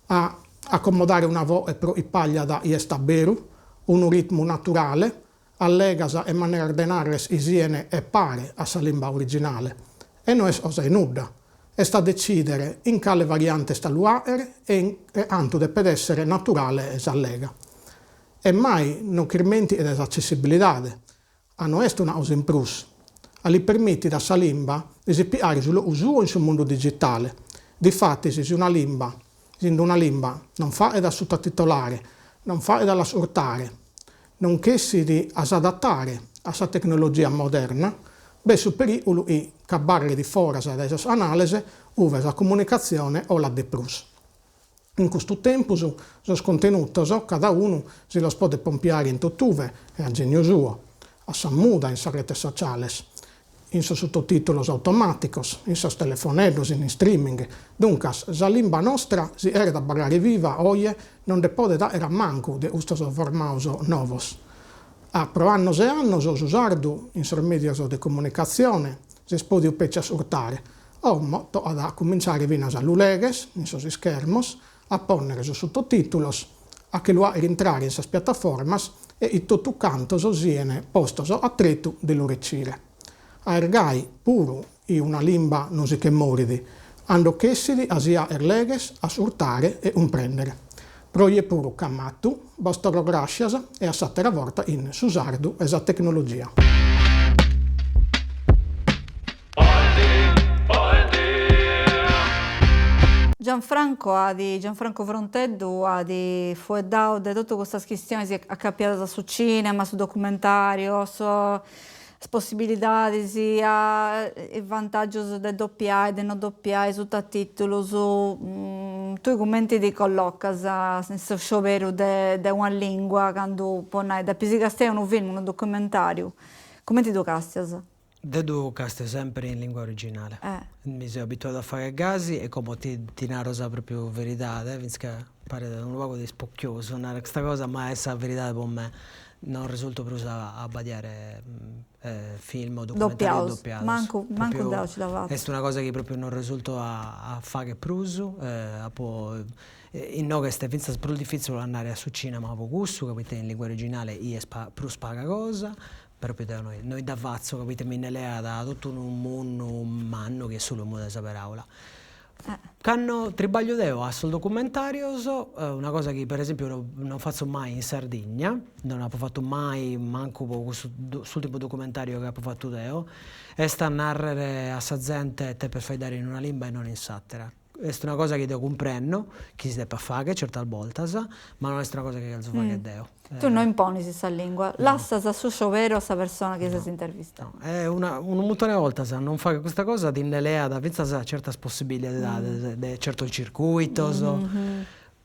Speaker 5: a acomodare una voe pro chi pàgliat chi est a beru, unu ritmu naturale, allegas e maneras de narrer chi sien 'e pare a sa limba originale. E no est cosa 'e nudda. Est a detzìdere in cale variante est a lu 'àghere e in cantu depet èssere naturale s'allega. E mai non ch'irmentiet s'accessibilidade, A no est una cosa in prus. A li permitit a sa limba de si pigare su logu suo in su mundu digitale. Difatis si una limba, si in una limba non faghet a sutatitolare, non faghet a l'ascurtare, non chessit a s'adatare a sa tecnologia moderna, b'est su perìgulu chi ch'abarret foras dae sos canales ue sa comunicatzione 'olat de prus. In custu tempus sos contenutos cada unu si los podet pompiare in totuve e a geniu suo, a sa muda in sas retes sociales, in sos sutotìtulos automàticos, in sos telefoneddos, in streaming. Duncas sa limba nostra si cheret abarrare viva oje non nde podet àere a mancu de custos formados novos. A pro annos e annos su sardu in sos mèdios de comunicatzione s'est pòdidu petzi ascurtare, Como tocat a cumintzare finas a lu legher in sos ischermos, a pònnere sos sutotìtulos, a che lu 'àghere intrare in sas piataformas e chi totu cantos sien postos a tretu de lu retzire. A est gai puru. I una limba non si che morit, ando ch'essit a si aer leghes, ascurtare e cumprèndere. Pro oje puru c'ammatu, bos torro gràscias e a s'àtera borta in Su sardu e sa tecnologia.
Speaker 1: Gianfranco at Gianfranco Fronteddu at fueddau de totu custas chistionis acapiadas a su cinema, a su documentariu, a sas possibilidadis, a is vantaggius de dopiai, de no dopiai, sutatitulus, tui cumenti ti collocas in su scioberu de una lingua candu, po nai, depis castiai unu film, unu documentariu, cumenti ddu castias?
Speaker 3: Deu ddu castio sempri in lingua originale. Mi seu abituadu a fagher gasi e como ti ti naro sa propriu veridade, finzas ca paret unu pagu de ispocchiosu a narrer custa cosa, ma est sa veridade po me, non resulto prus a abbadiare film o documentarios
Speaker 1: dopiados. Mancu mancu deu ci dda fatzu.
Speaker 3: Est una cosa chi propriu non resulto a fagher prus, apo inoghe est finzas prus diffitzile a andare a su cinema po cussu, ca poita in lingua originale 'ies prus paga cosa, Propriu deo no no dda fatzo ca poita mi nde leat totu unu mundu mannu chi est su lomu de sa peraula. Cando tribaglio deo a sos documentarios, una cosa chi per esempiu non fatzo mai in Sardigna, non apo fatu mai mancu po cussu s'ultimu documentariu chi apo fatu deo, est a narrer a sa zente depes faeddare in una limba e non in s'atera. Est una cosa chi deo cumprendo, chi si depat fagher certas boltas, ma no est una cosa chi cherzo fagher deo.
Speaker 1: Tui no imponis sa lingua, lassas su scioberu a sa persona chi ses intervistende.
Speaker 3: No, e una unu muntone 'e boltas a non fagher custa cosa ti nde leat fintzas certas possibilidades de certos circuitos,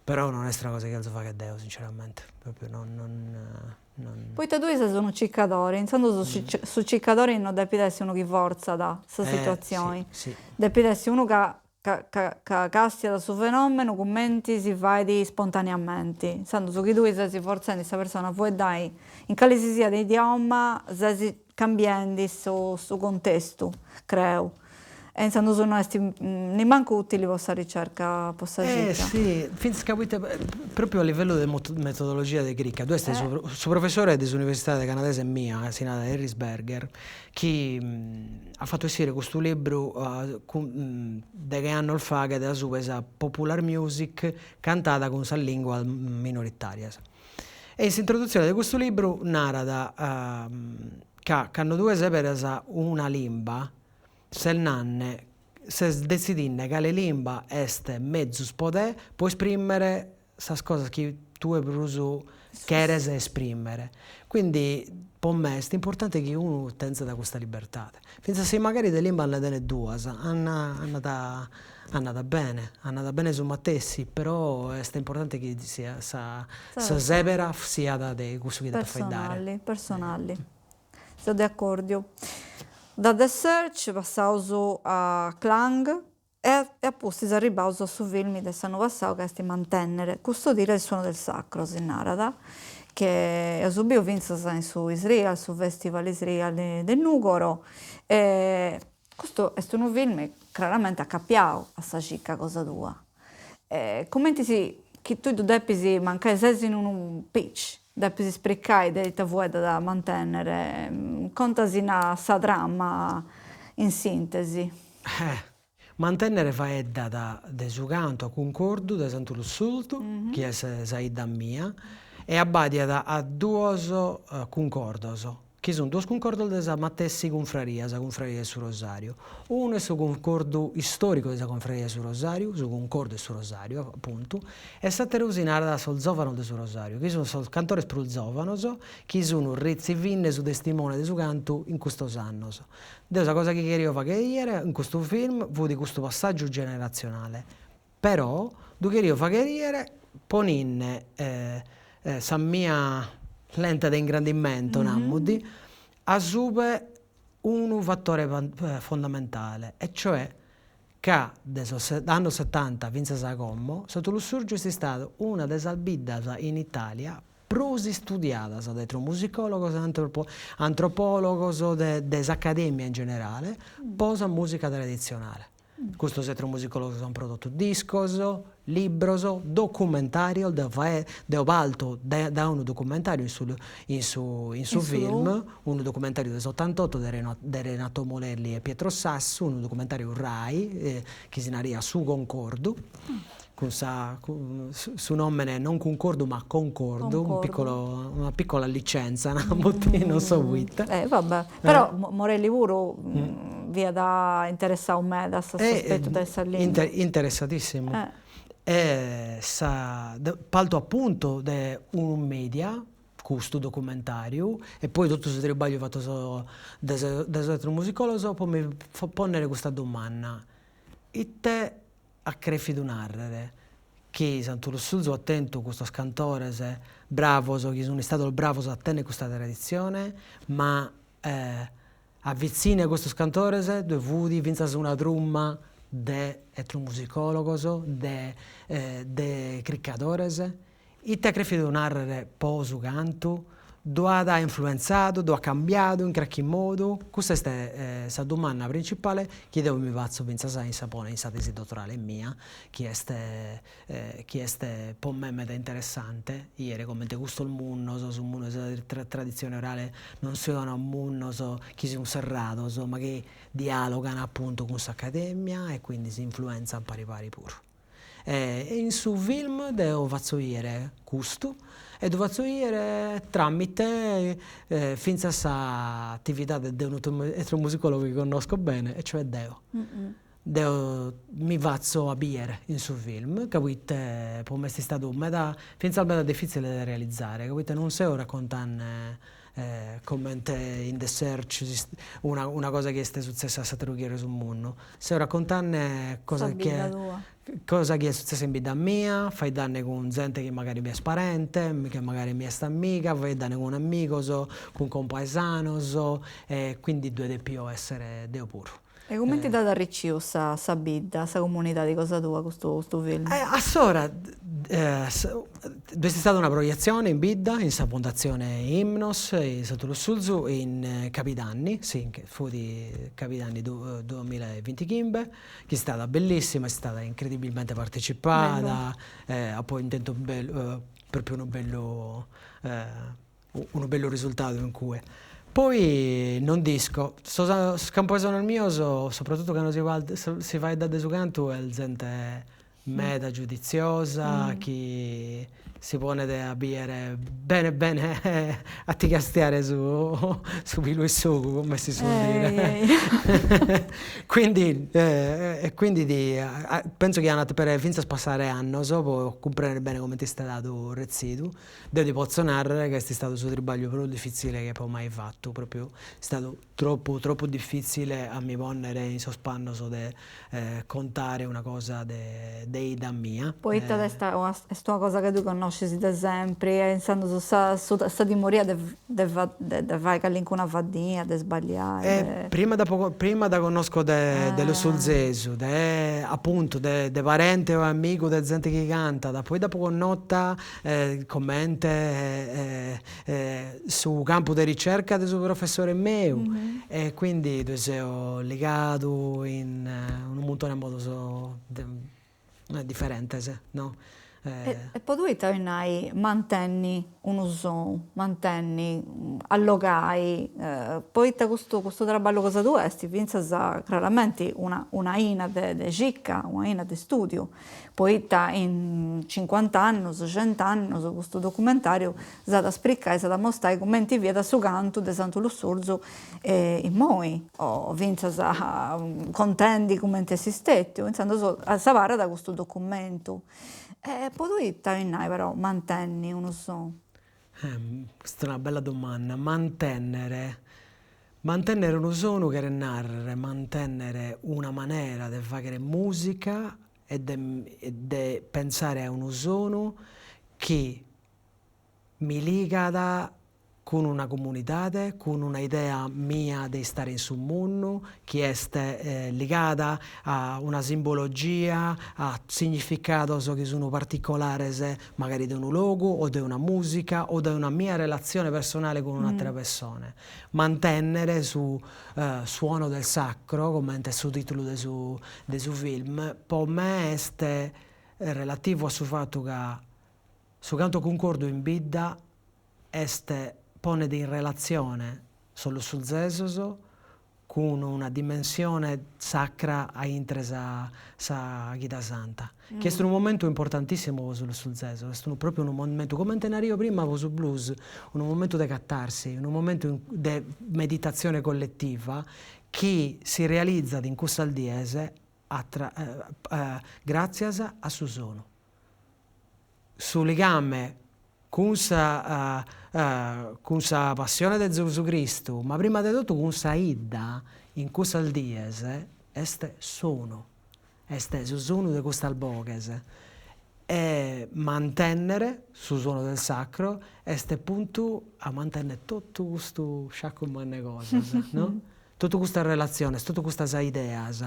Speaker 3: però non est una cosa chi cherzo fagher deo sinceramente, propriu non non
Speaker 1: Poita tui ses unu circadori, intzandus su circadori no depit essi unu chi fortzat sa situatzioni, depit essi unu ca ca castiat su fenomenu cumenti si fait spontaneamenti, intzandus chi tui ses fortzendi sa persona a fueddai in cali si siat idioma ses cambiendi su su contestu, creu. E intzandus no est nimancu utili po sa ricerca, po sa
Speaker 3: circa. Eh si, fintzas ca poita propriu a livellu de metodologia de chirca, ddu est su su professore de s'universidade canadese mia, si narat Harris Berger, chi at fatu essire custu libru cun deghe annos faghet asuba 'e sa popular music cantada cun sas linguas minoritarias. E in s'introduzione de custu libru narat ca cando tue seberas una limba Ses nanne, ses detzidinne cale limba est mezus po te po esprimere sas cosas chi tue prus cheres esprimere. Quindi po me est importante chi unu tenzat custa libertade. Fintzas si magari de limbas nde tenet duas, andat andat bene, andat bene su matessi, però est importante chi sia sa sa sebera siat de cussu chi depet faeddare.
Speaker 1: Personali, personali. Seu de acordiu. Da The Search passaus a Klang e a pustis arribbaus a su filmi de s'annu passau ca est Mantennere, custodire il suono del sacro si narat, che eus biu fintzas in su Isreal, su festival Isreal de Nugoro e custu est unu filmi craramente acapiau a sa circa cosa tua. Cumenti si chi tui ddu depis, mancai ses in unu pitch Depis spricai de ita fueddat Mantennere, contasina sa trama in sintesi.
Speaker 3: Mantennere faeddat de su cantu a cuncordu de Santu Lussurzu, chi est sa 'idda mia, e abbàdiat a duos cuncordos, chi sunt duos cuncordos de sa matessi cunfraria, sa Cunfraria de su Rosàriu. Unu est su cuncordu istòricu de sa Cunfraria de su Rosàriu, su Cuncordu 'e su Rosàriu, apuntu, e s'àteru si narat sos Zòvanos de su Rosàriu, chi sunt sos cantores prus zòvanos chi sunt retzivinne su testimone de su cantu in custos annos. Deo sa cosa chi cherio fagher 'iere in custu film fut custu passàgiu generatzionale, però ddu cherio fagher 'iere poninne sa mia lente de ingrandimento, namus, asuba unu fatore fondamentale, e cioè ca de sos annos setanta fintzas a como Santu Lussurgiu est istadu una de sas biddas in Italia prus istudiadas de etnomusicologos e antropologos de s'academia in generale po sa musica traditzionale. Custos etnomusicologos ant prodotu discos, libros, documentarios, deo fae deo parto de dae unu documentariu in su in su in su film, unu documentariu de s'otantotto de de Renato Morelli e Pietro Sassu, unu documentariu Rai chi si naraiat Su Concordu, cun sa cun su nomene non cuncordu ma concordu, un piccolo una piccola licenza namus non so poita.
Speaker 1: Eh va bè, però Morelli puru fiat interessau meda a s'aspetu de sa limba.
Speaker 3: Interessadissimu. E sa parto appuntu de unu media, custu documentariu, e poi totu su tribagliu fatu de sos etnomusicologos po mi ponnere custa domanda, ite at crèfidu nàrrere chi Santu Lussurzu at tentu custos cantores bravos chi sun istados bravos a tènnere custa traditzione, ma a vitzinu a custos cantores ddue fut fintzas una truma de etnomusicologos, de de chircadores. Ite at crèfidu nàrrere po su cantu? Ddu at influentzadu, ddu at cambiadu in carchi modu? Custa est sa domanda printzipale chi deo mi fatzo fintzas in sa in sa tesi dotorale mia, chi est chi est po me meda interessante, 'iere comente custos mundos, su mundu de sa traditzione orale non siant mundos chi sun serrados, ma chi dialogan apuntu cun s'academia e quindi si influentzan pari pari puru. E in su film deo fatzo 'iere custu e ddu fatzo 'iere tramite fintzas s'atividade de unu etnomusicologu chi connosco bene e cioè deo. Deo mi fatzo a biere in su film ca poite po me est istadu meda fintzas meda difitzile de realizare ca poite non seo raccontende comente in The Search una una cosa chi est sutzessa a s'ateru chirru 'e su mundu, seo raccontende cosa chi cosa chi est sutzessa in bidda mia, faeddende cun zente chi magari mi est parente, chi magari mi est amiga, faeddende cun amigos, cun compaesanos e quindi ddue depio essere deo puru.
Speaker 1: E cumenti dd'at arriciu sa sa bidda, sa comunidadi cosa tua custu custu film?
Speaker 3: A s'ora dd'est istada una proietzione in bidda, in sa Fondatzione Hymnos in Santu Lussurzu in cabidanni, sì, fut cabidanni duamilla e bintichimbe, chi est istada bellissima, est istada incredibilmente partecipada, apo intentu bellu propriu unu bellu unu bellu risultadu in cue. Poi non dd'isco, sos campaesanos mios, sopratutu cando si si faeddat de su cantu, est zente meda giuditziosa chi si ponet a biere bene bene a ti castiare su su pilu 'e s'ogu, come si suol dire. Quindi e quindi ti penso chi an a depere fintzas passare annos po cumprendere bene comente est istadu retzidu Deo ti potzo narrer ca est istadu su tribagliu prus difitzile chi apo mai fatu, propriu est istadu tropu tropu difitzile a mi ponnere in sos pannos de contare una cosa de de 'idda mia.
Speaker 1: Poita est est una cosa ca tui connoscis de sempri e intzandus sa sa timoria de de de fai calincuna faddina, de sballiai
Speaker 3: de. Prima dd'apo prima dda connosco de de lussurzesu, de apuntu de de parente o amigu de zente chi cantat, poi dd'apo connota comente su campu de ricerca de su professore meu e quindi ddue seo ligadu in unu muntone 'e modos diferentes no.
Speaker 1: E po tui ita 'olit nai mantenni unu sonu, mantenni, allogai, poita custu custu traballu cosa tua est fintzas craramenti una un'aina de de circa, un'aina de studiu poita in cincuant'annus, cent'annus, custu documentariu s'at a spricai, s'at a mostai cumenti fiat su cantu de Santu Lussurzu immoi, o fintzas contendi cumenti est stetiu, intzandus s'abarrat custu documentu. E po tui ita 'olit nai però mantenni unu sonu?
Speaker 3: Custa est una bella domanda, mantennere mantennere unu sonu cheret narrer mantennere una manera de faghere musica e de de pensare a unu sonu chi mi ligat. cun una comunidade, cun una idea mia de istare in su mundu chi est ligada a una simbologia, a significados chi sun particolares magari de unu logu o de una musica o de una mia relatzione personale cun un'atera pessone. Mantennere su suono del sacro, comente est su titulu de su de su film, po me est relativu a su fatu ca su cantu a cuncordu in bidda est ponet in relatzione sos lussurzesos cun una dimensione sacra a intre sa sa Chida Santa, chi est unu momentu importantissimu po sos lussurzesos, est unu propriu unu momentu, comente nario prima po su blues, unu momentu de catarsi, unu momentu de meditazione collettiva chi si realizat in cussas dies atra gratzias a su sonu. Su ligame cun sa cun sa passione de Zesu Cristu, ma prima de totu cun sa 'idda, in cussas dies est sonu, est su sonu de custas boghes e mantennere su suono del sacro est puntu a mantennere totu custu sciaccu mannu 'e cosas, no Totu custas relatziones, totu custas ideas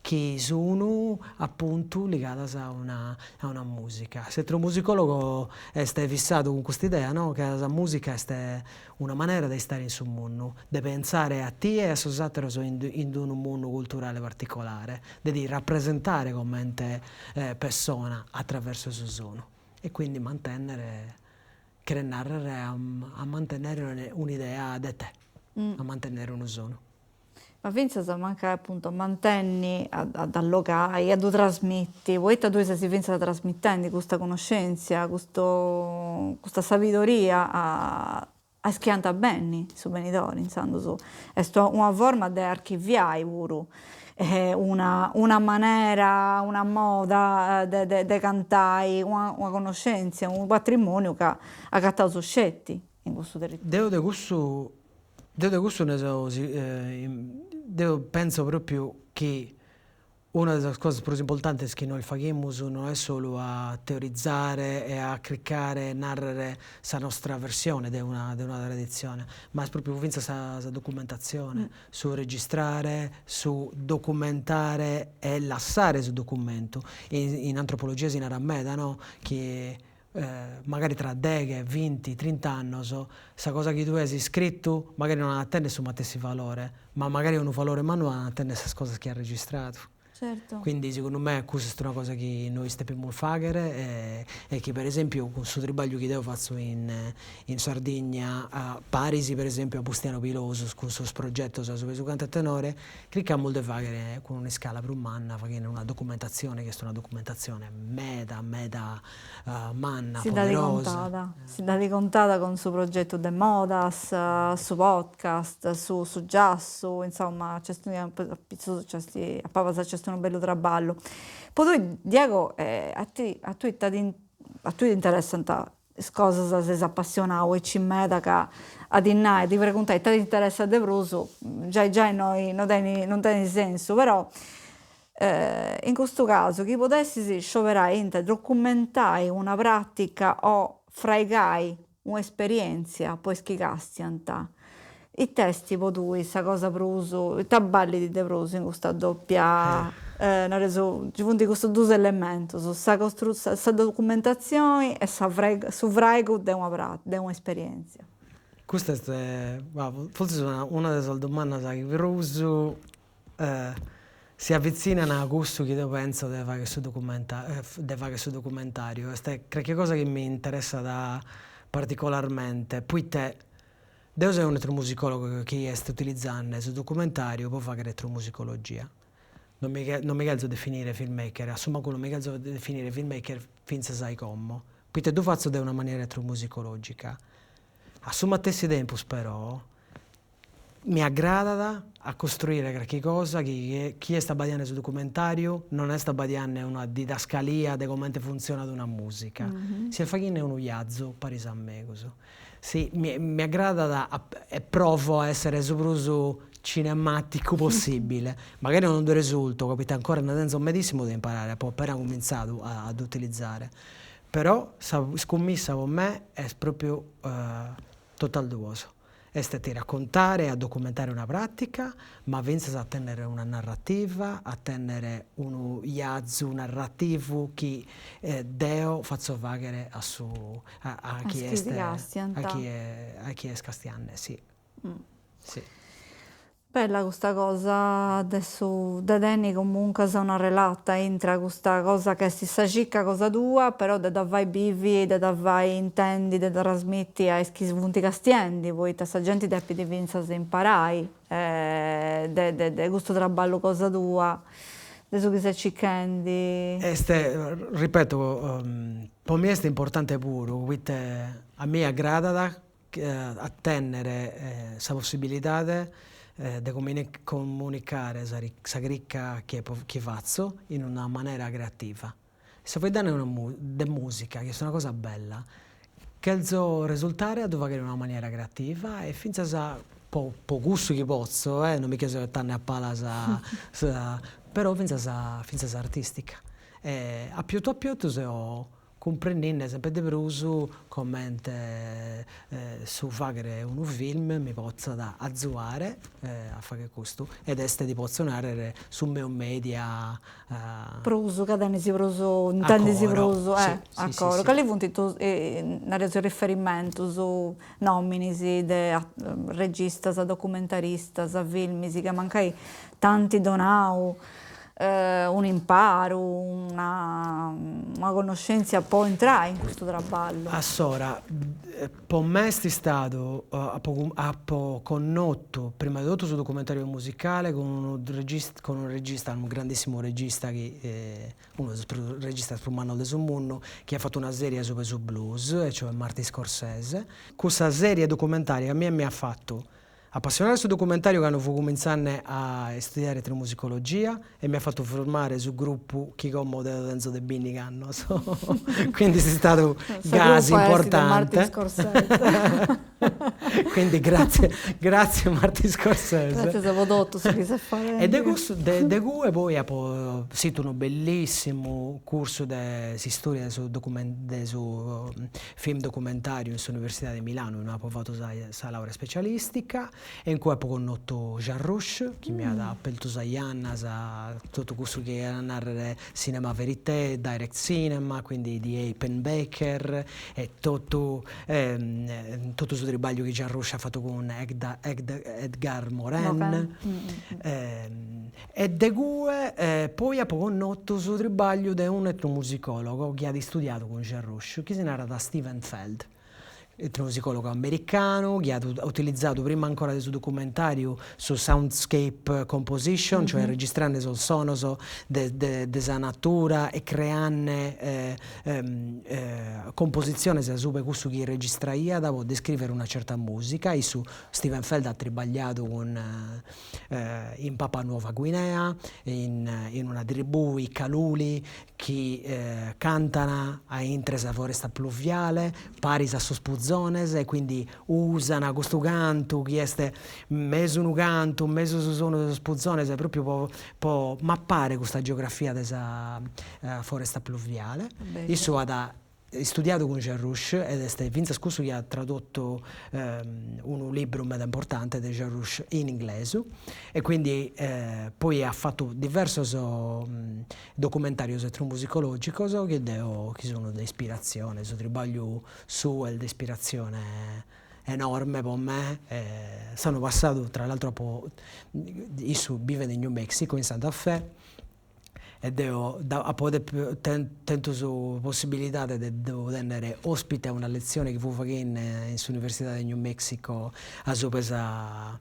Speaker 3: chi sun apuntu ligadas a una a una mùsica. S'etnomusicòlogo est fissadu cun custa idea no, ca sa mùsica est una manera de istare in su mundu, de pensare a tie e a sos àteros in in unu mundu culturale particolare, de ti rapresentare comente pessona atraversu su sonu e quindi mantennere Cheret nàrrere a a mantennere un'idea de te, a mantennere unu sonu.
Speaker 1: Ma fintzas mancai apuntu a mantenni, a a dd'allogai, a ddu trasmiti, poita tui ses fintzas trasmitendi custa connoscèntzia, custu custa sabidoria a a is chi ant a benni in su benidori, intzandus est una forma de archiviai puru una una manera, una moda de de de cantai, una una connoscèntzia, unu patrimoniu ca agataus sceti in cussu territoriu.
Speaker 3: Deo de cussu deo de cussu nde so deo pentzo propriu chi Una de sas cosas prus importantes chi nois faghimus no est solu a teorizare e a cricare e nàrrere sa nostra versione de una de una traditzione, ma est pròpiu fintzas sa sa documentatzione, su registrare, su documentare e lassare su documentu. In in antropologia si narat meda no, chi magari tra deghe, vinti, trint'annos sa cosa chi tue as iscritu magari no at a tenner su matessi valore, ma magari unu valore mannu an a tenner sas cosas chi as registradu.
Speaker 1: Certu.
Speaker 3: Quindi segundu me custa est una cosa chi nois depimus fagher e chi per esempiu cun su tribagliu chi deo fatzo in in Sardigna paris per esempiu a Bustianu Pilosu cun sos progetos subra su cantu a tenore Chircamus de fàghere cun un'iscala prus manna, faghende una documentatzione chi est una documentatzione meda meda manna,
Speaker 1: Si dd'at
Speaker 3: poderosa.
Speaker 1: contada, si dd'at contada cun su progetu de Modas, su podcast, su su giassu, insoma nc'est apitzus nc'est a palas nc'est unu bellu traballu. Po tui Diego a ti a tui a tui t'interessant is cosas ses apassionau aici meda ca a ti nai, a ti preguntai ita t'interessat de prus, giai giai no tenit non tenit sensu, però in custu casu chi podessis scioberai intre documentai una pratica o fraigai un'esperientzia po is chi castiant, It'est po tui sa cosa prus, ita ballit de prus in custa doppia, nareus, nci funt custus dus elementus, sa sa documentatzioni e sa su fraigu de una de un'esperientzia.
Speaker 3: Custa est, fortzis una de sas domandas chi prus si avvitzinan a cussu chi deo pentzo de fagher su de fagher su documentariu, est carchi cosa chi mi interessat particolarmente, poite Deo seo un'etnomusicologo chi est utilizende su documentariu pro fagher etnomusicologia. Non mi non mi chelzo definire filmmaker, a su mancu non mi chelzo definire filmmaker fintzas a como, poite ddu fatzo de una manera etnomusicologica. A su matessi tempus però mi agradat a costruire carchi cosa chi chie est abbadiende su documentariu non est abbadiende una didascalia de comente funtzionat una musica, si est faghende unu viazu paris a megus. Si, mi mi agradat e provo a essere su prus cinematicu possibile, magari non ddu resulto, ca poita ancora nde tenzo medissimu de imparare, apo appena cuminzadu a ddu utilizare, però sa iscummissa po me est propriu. Totas duos. Est a ti raccontare e a documentare una pràtica, ma fintzas a tènnere una narrativa, a tènnere unu 'iazu narrativu chi deo fatzo fàghere a su a chie est a chie a chie est castiande, si. Si.
Speaker 1: Bella custa cosa de su de tenni comuncas una relata intra custa cosa ca est sa circa cosa tua, però de dda fai bivi, de dda fai intendi, de dda trasmiti a is chi funt castiendi, poita sa genti depit fintzas imparai de de de custu traballu cosa tua, de su chi ses circhendi.
Speaker 3: Est, ripeto, po mie est importante puru, poite a mie agradat a tènnere sa possibilidade de comunicare sa crica chi fatzo in una manera creativa. So faeddende de mùsica, chi est una cosa bella, cherzo resultare a ddu fàghere in una manera creativa e fintzas po cussu chi potzo, non mi che so 'etende a palas però fintzas fintzas artìstica. E a piotu a piotu seo cumprendinde sempre de prus comente su fàghere unu film mi potzat azuare a fagher custu, ed est ti potzo narrer su meu media
Speaker 1: Prus ca tenis prus, intendis prus, a coro. Cali funt nareus is riferimentus, nominis de registas, documentaristas, filmis ca mancai t'ant donau un'imparu, una una connoschèntzia po intrai in custu traballu.
Speaker 3: Assora, po me est istadu, apo apo connotu prima de totu su documentariu musicale cun unu regista cun unu regista, unu grandissimu regista chi unu de sos prus registas prus mannos de su mundu, chi at fatu una serie subra su blues, e cioè Martin Scorsese. Cussa serie documentaria a mie mi at fatu Appassionare a su documentariu cando fui cumintzende a istudiare etnomusicologia e mi at fatu formare su gruppu chi como deo tenzo de bindighi annos, quindi est istadu gasi importante. Quindi grazie, grazie Martin Scorsese.
Speaker 1: Gratzias po totu su chi ses faendi.
Speaker 3: E de cussu, de de cue poi apo situ unu bellissimu cursu de s'istoria de su de su film documentariu in s'Universidade de Milanu inue apo fatu sa sa laurea specialistica e in cue apo connotu Jarmusch chi mi at apertu sas jannas a totu cussu chi cheret narrer cinema verité, direct cinema, quindi The Ape and Baker e totu totu su tribagliu chi Jarmusch at fatu cun Edgar Morin E de cue poi apo connotu su tribagliu de unu etnomusicologo chi at istudiadu cun Jarmusch, chi si narat Steven Feld, etnomusicologo americanu chi at utilizadu prima ancora de su documentariu su soundscape composition, cioè registrende sos sonos de de sa natura e creande compositziones subra 'e cussu chi registraiat po descrivere una certa musica, issu Steven Feld at tribagliadu cun in Papua Nuova Guinea, in in una tribù, i Kaluli, chi cantan a intre sa foresta pluviale, paris a sos puzones, e quindi usan custu cantu chi est mesu unu cantu, mesu su sonu de sos puzones, propriu po po mappare custa geografia de sa foresta pluviale. Issu at Istudiadu cun Jarmusch ed est fintzas cussu chi at tradotu unu libru meda importante de Jarmusch in inglesu e quindi poi at fatu diversos documentarios etnomusicologicos chi deo chi sun de ispiratzione, su tribagliu suo est de ispiratzione enorme po me, s'annu passadu tra l'altro apo issu bivet in New Mexico in Santa Fe E deo apo tentu sa possibilidade de ddu tennere ospite a una letzione chi fui faghende in s'Universidade de New Mexico a subra 'e sa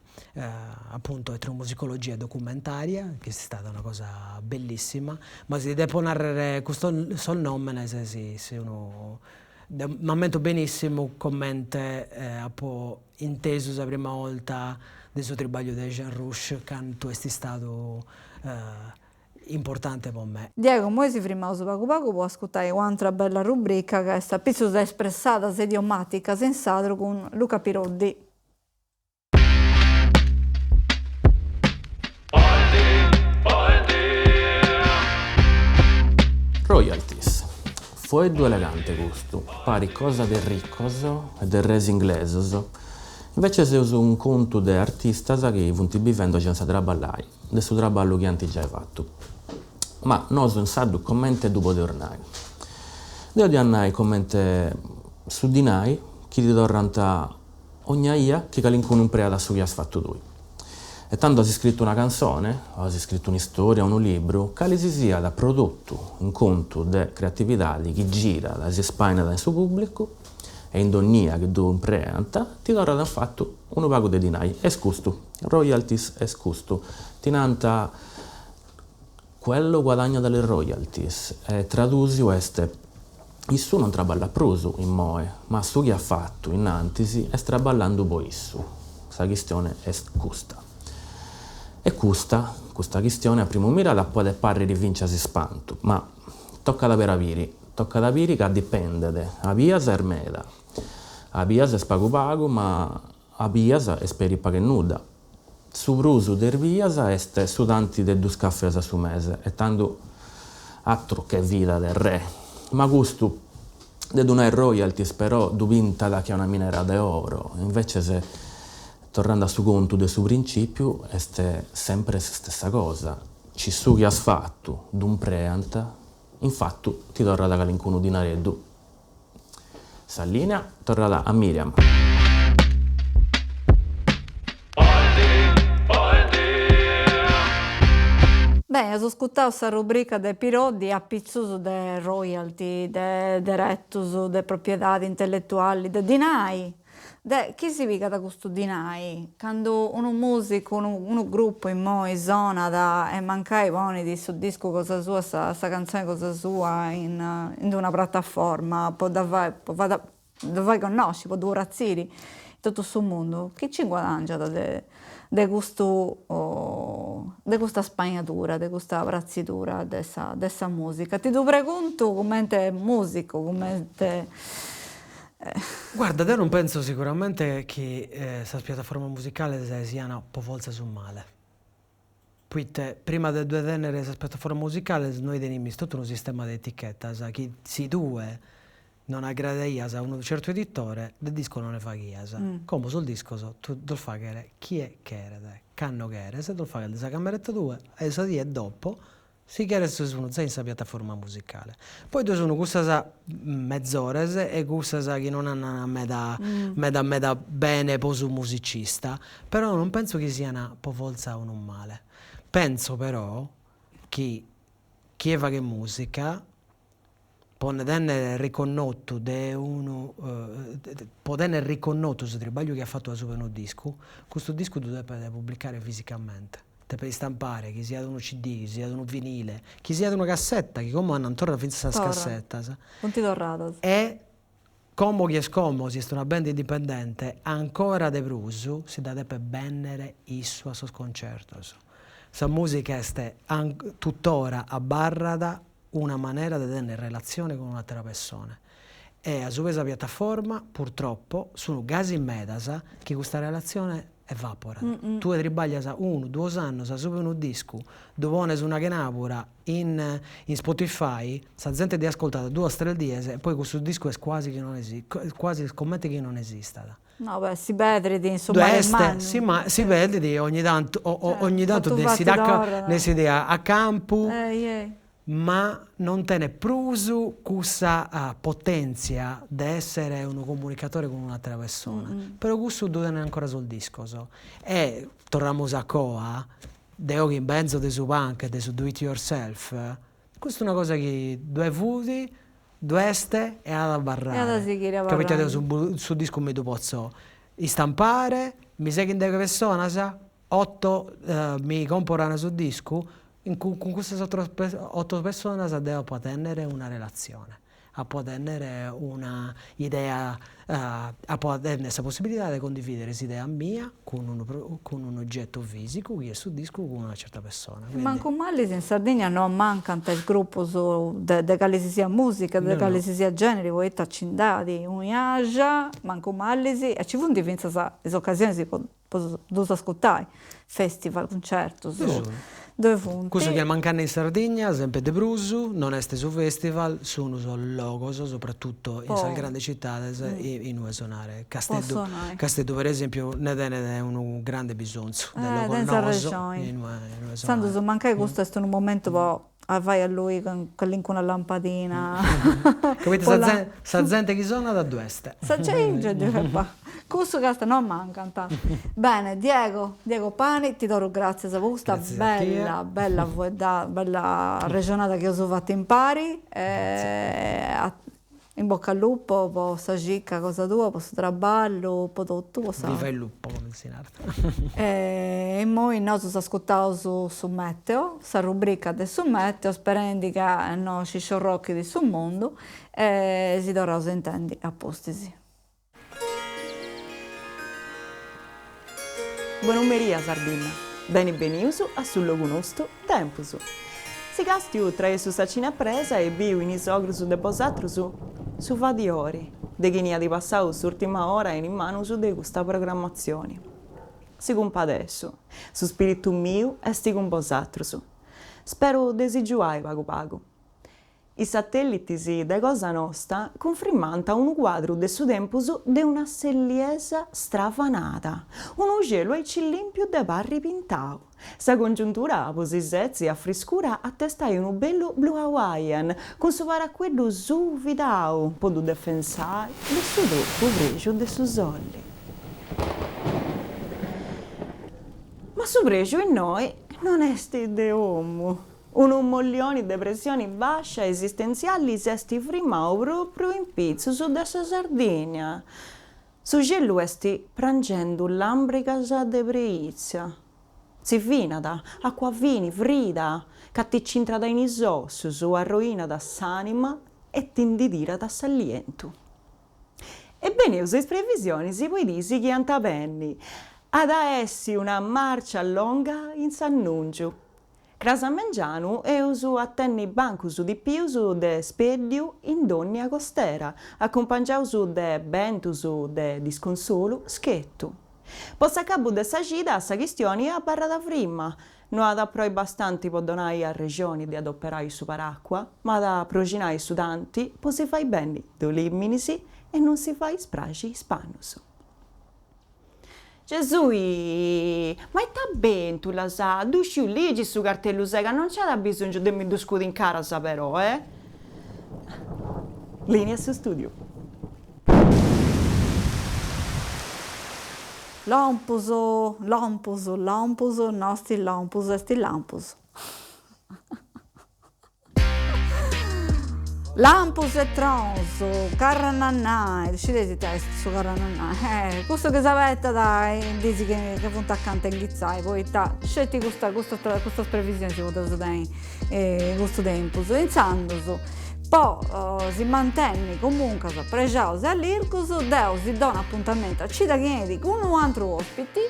Speaker 3: appuntu etnomusicologia documentaria, chi est istada una cosa bellissima, ma si depo narrer custos sos nomenes si si unu m'ammento benissimu comente apo intesu sa prima 'olta de su tribagliu de Jarmusch cantu est istadu importante po me.
Speaker 1: Diego, immoi si frimaus pagu pagu po ascurtai u'antra bella rubrica ca est apitzus de espressadas idiomaticas in sadru cun Luca Piroddi.
Speaker 6: Royalties. Foeddu elegante custu, parit cosa de riccos e de res inglesos. Invece seus in contu de artistas chi funt bivendu senza traballai, de su traballu chi ant giai fatu. Ma nosu in sardu comente ddu podeus nai? Deu dd'ia nai comente su dinai chi ti torrant ogna 'ia chi calincunu impreat su chi as fatu tui. E tando as iscritu una cantzone, o as iscritu un'istòria, unu libru, cali si siat produtu in contu de creatividadi chi girat e si spainat in su pùblicu e in donnia chi ddu impreant, ti torrat in fatu unu pagu de dinai. Est custu, royalties est custu. Ti nant Quello guadagna dalle royalties e tradùsiu est issu non traballat prus immoe, ma su chi at fatu innantis est traballandu po issu. Sa chistione est custa. E custa, custa chistione a primu mirada podet pàrriri fintzas ispantu, ma tocat a biri, tocat a biri ca dipendet, a bias est meda, a bias est pagu pagu, ma a bias est peri pagu e nudda. Su prus de is bias est su tanti de dus cafes a su mese e tandu atru che vida de re. Ma custu de ddu nai royalties però ddu pintat che una minera de oro, inveces torrende a su contu de su principiu est sempre sa stessa cosa, ci su chi as fatu ddu impreant, in fatu ti torrat calincunu dinareddu. Sa linea torrat a Miriam.
Speaker 1: Beni, eus ascurtau sa rubrica de Piroddi apitzus de royalty, de deretus de propriedadi intelletuali, de dinai, De chi si pigat custu dinai? Candu unu musicu, unu unu gruppu immoi sonat e mancai ponit su discu cosa sua, sa sa cantzoni cosa sua in in d'una prataforma po dda fai po dda fai connosci, po ddu pratziri in totu su mundu, chi nci guadangiat de de custu de custa spainadura, de custa pratzidura de sa de sa musica? Ti ddu preguntu cumenti musicu, cumenti
Speaker 3: Guarda, deo non penso sicuramente chi sas piattaformas musicales sian po fortza su male, poite prima de ddoe tennere sas piattaformas musicales nois tenimis totu unu sistema de etichetas chi si tue non agradaias a unu certu editore de discos non ne faghias, como sos discos tue ddos faghet chie cheret, cando cheres, ddos faghes de sa cameretta tua e sa die dopo Si cheres sun zai in sa piattaforma musicale. Poi ddoe sun cussas mezores e cussas chi non andan meda meda meda bene po su musicista, però non penso chi sian po fortza unu male. Penso però chi chie faghet musica po nde tenner riconnotu de unu po tenner riconnotu su tribagliu chi at fatu asuba 'e unu discu, custu discu ddu depet pubblicare fisicamente, depet istampare, chi siat unu CD, chi siat unu vinile, chi siat una cassetta, chi como andant torra fintzas sas cassetas.
Speaker 1: Funt torradas.
Speaker 3: E como chi est como, si est una band indipendente, ancora de prus si dda depet bennere issu a sos concertos. Sa musica est tuttora abarrat una manera de tenner relatzione cun un'atera pessone e asuba 'e sa piattaforma, purtroppo, sun gasi medas chi custa relatzione evaporat. Tue tribaglias unu, duos annos asuba 'e unu discu, ddu pones una chenabura in in Spotify, sa zente ti ascoltat duas tres dies e poi cussu discu est quasi chi non esistit, quasi comente chi non esistat.
Speaker 1: No, beh, si pedrit in su mari mannu.
Speaker 3: Si ma si pedrit ogni tantu ogni tantu nd'essit a nd'essit a campu, ma non tenet prus cussa potenzia de essere unu comunicatore cun un'atera persona, però cussu ddu tenen ancora sos discos e torramus a coa, deo chi benzo de su punk e de su do it yourself, custa est una cosa chi ddoe fut Ddu est e at a abarrare.
Speaker 1: E at a sighire a abarrare.
Speaker 3: Ca poita deo su discu mi ddu potzo istampare, mi seghint deghe pessonas, otto mi comporan su discu, cun cussas otto pessonas deo apo a tennere una relatzione, apo a tennere una idea, apo a tennere sa possibilidade de condividere s'idea mia cun unu cun unu ogetu fisicu chi est su discu cun una certa pessona.
Speaker 1: Quindi. Mancu malis in Sardigna no ammancant is grupus de de cali si siat musica, de cali si siat generi, poita nci nd'at un'iaxa, mancu malis, e nci funt fintzas is ocasionis po po ddus ascurtai, festival, cuncertus. Ddoe funt.
Speaker 3: Cussu chi est mancande in Sardigna, sempre de prus, non est su festival, sun sos logos, soprattutto in sas grandes citades, inue sonare. Casteddu, Casteddu per esempiu nde tenet unu grande bisonzu de logos noos inue sonare.
Speaker 1: Intzandus mancai custu est unu momentu po A fai allui callincuna lampadina.
Speaker 3: Poita sa zente sa zente chi sonat ddu est.
Speaker 1: Sa genti ddu est cussu ca non mancant. Bene Diego, Diego Pani ti torru gratzias po custa bella bella fueddada bella arrexonada chi eus fatu impari In bocca al lupo po sa circa cosa tua, po su traballu, po totu, po sa.
Speaker 3: Viva il lupo, cumenti si narat.
Speaker 1: E immoi nosu s'ascurtaus su meteo, sa rubrica de su meteo, sperendi ca no si sciorrochit su mundu e si torraus a intendi a pustis.
Speaker 7: Bonumeria Sardinna, beni benius a su logu nostu Tempus. Si càstiu traessu sa cinepresa e biu in is ogrus de bosatrus su fadiori de chini at passau s'ùrtima ora in is manus de custa programmatzioni. Si cumpadessu, su spiritu miu est cun bosatrus. Speru de si giuai pagu pagu. Is satèllitis de cosa nosta cunfrimant unu cuadru de su tempus de una selliesa stravanada, unu xelu aici lìmpiu de parri pintau. Sa congiuntura po si setzi a friscura a testai unu bellu Blue Hawaiian cun su paracueddu suu fidau po ddu defensai de su tropu prexu de su soli. Ma su prexu innoi non est de 'omu. Unu mollioni de pressioni bàscia esistentziali s'est frimau pròpriu in pitzus de sa Sardigna. Su xelu est prangendu làmbrigas de preitzia. Tzivinat, àcua fini, frida, ca ti nc'intrat in is ossus, arroinat s'ànima e ti ndi tirat s'alientu. E beneus a is previsionis po is diis chi ant a benni. At a essi una màrcia longa in s'annùngiu. Cras a mengianu eus a tenni bancus tipius de spèddiu in dònnia costera, acumpangiaus de bentus de disconsolu schetu. Po s'acabu de sa cida sa chistioni abarrat frima, no at a proi bastanti po donai arrexoni de adoperai su paràcua, ma at a proxinai su tanti po si fai benni dolìminis e non si fai spraxi is pannus. Gesui! Ma ita bentulas! Ddu sciu ligi su cartellu sega, non nc'at abisongiu de mi ddu scudi in caras però, eh! Linea a su studiu.
Speaker 1: Lompus, lompus, lompus, no est lompus, est lampus. Lampus e trons, carranannai, scideis ita est su carranannai? Eh, cussu chi s'abetat in is diis chi funt acanta a inghitzai, poita sceti custa custas previsionis podeus tenni in custu tempus. Intzandus, po si mantenni comuncas prexaus e allirgus, deu si donu apuntamentu a cida chi 'enit cun unu atru ospiti,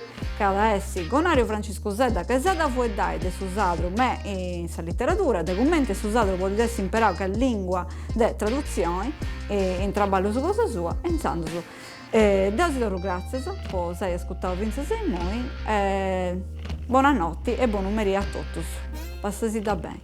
Speaker 1: Ca at a essi Gonario Franciscu Sedda ca s'at a fueddai de su sadru me in sa literadura, de cumenti su sadru podit essi imperau che lingua de tradutzioni in traballus cosa sua e intzandus deu si torru gràtzias po s'ai ascurtau fintzas a immoi e bona noti e bonu merì a totus. Passasidda beni.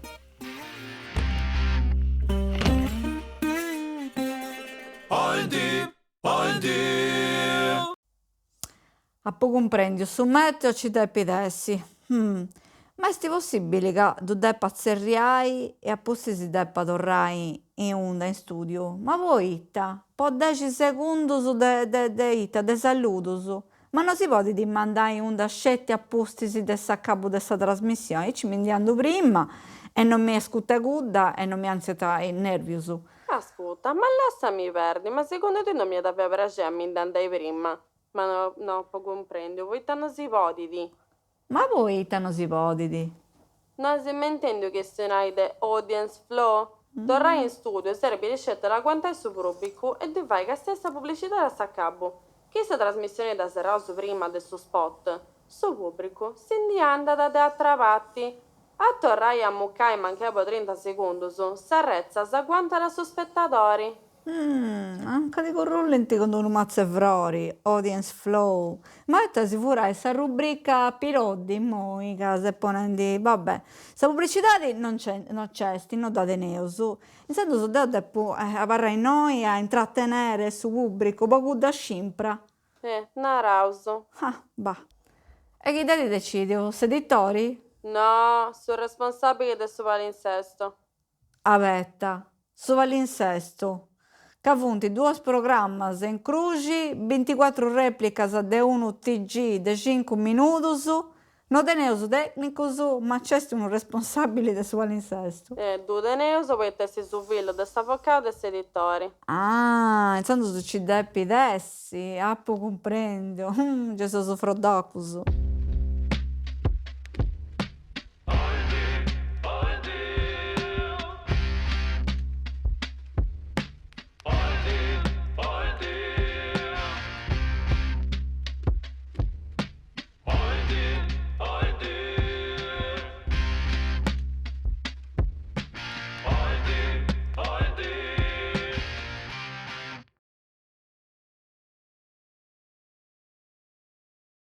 Speaker 1: Apu cumprendiu, su meteo ci depit essi. Hum. Ma est possibili ca ddu depa tzerriai e a pustis depa torrai in unda in studiu? Ma poita? Po dexi segundus de de de ita? De saludus? Ma no si podit mandai in unda sceti a pustis de s'acabu de sa trasmissioni? Aici mi ndi andu prima e no mi ascuta cudda e no mi antziant is nervius.
Speaker 2: Ascuta, ma lassami perdi, ma segundu tui no m'iat a fai praxei a mi nd'andai prima? Ma no, no apo cumprendiu, poita no si podit?
Speaker 1: Ma poita no si podit?
Speaker 2: No as mai intendiu chistionai de audience flow? Torrai in studiu serbit sceti a aguantai su prubicu e ddi fai castiai sa publicidadi a s'acabu. Chi sa trasmissioni dda serraus prima de su spot, su pùbricu si ndi andat de atra parti. A torrai a mucai mancai po trinta segundus, s'arretza s'aguantat su spetadori.
Speaker 1: Anca ti currullint cun d'unu matzu 'e frori, audience flow. Ma ita si furai sa rubrica Piroddi immoi ca s'est ponendi, va bè. Sa pubricidadi non nc'est, non nc'est, no dda teneus. Intzandus deu depu abarrai innoi a intrattenere su pubbricu po cudda scimpra.
Speaker 2: Eh, naraus.
Speaker 1: Ah, bah. E chi dd'at decidiu, s'editori?
Speaker 2: No, su responsabili de su palinsesto.
Speaker 1: Abeta, su palinsesto, ca funt duos programmas in cruxi, binticuatru replicas de unu TG de cincu minudus, no teneus tecnicus, ma nc'est unu responsabili de su palinsesto.
Speaker 2: Eh, ddu teneus poita est su fillu de s'avocau de s'editori.
Speaker 1: Ah, intzandus ci depit essi, apu cumprendiu, gei seus froddocus.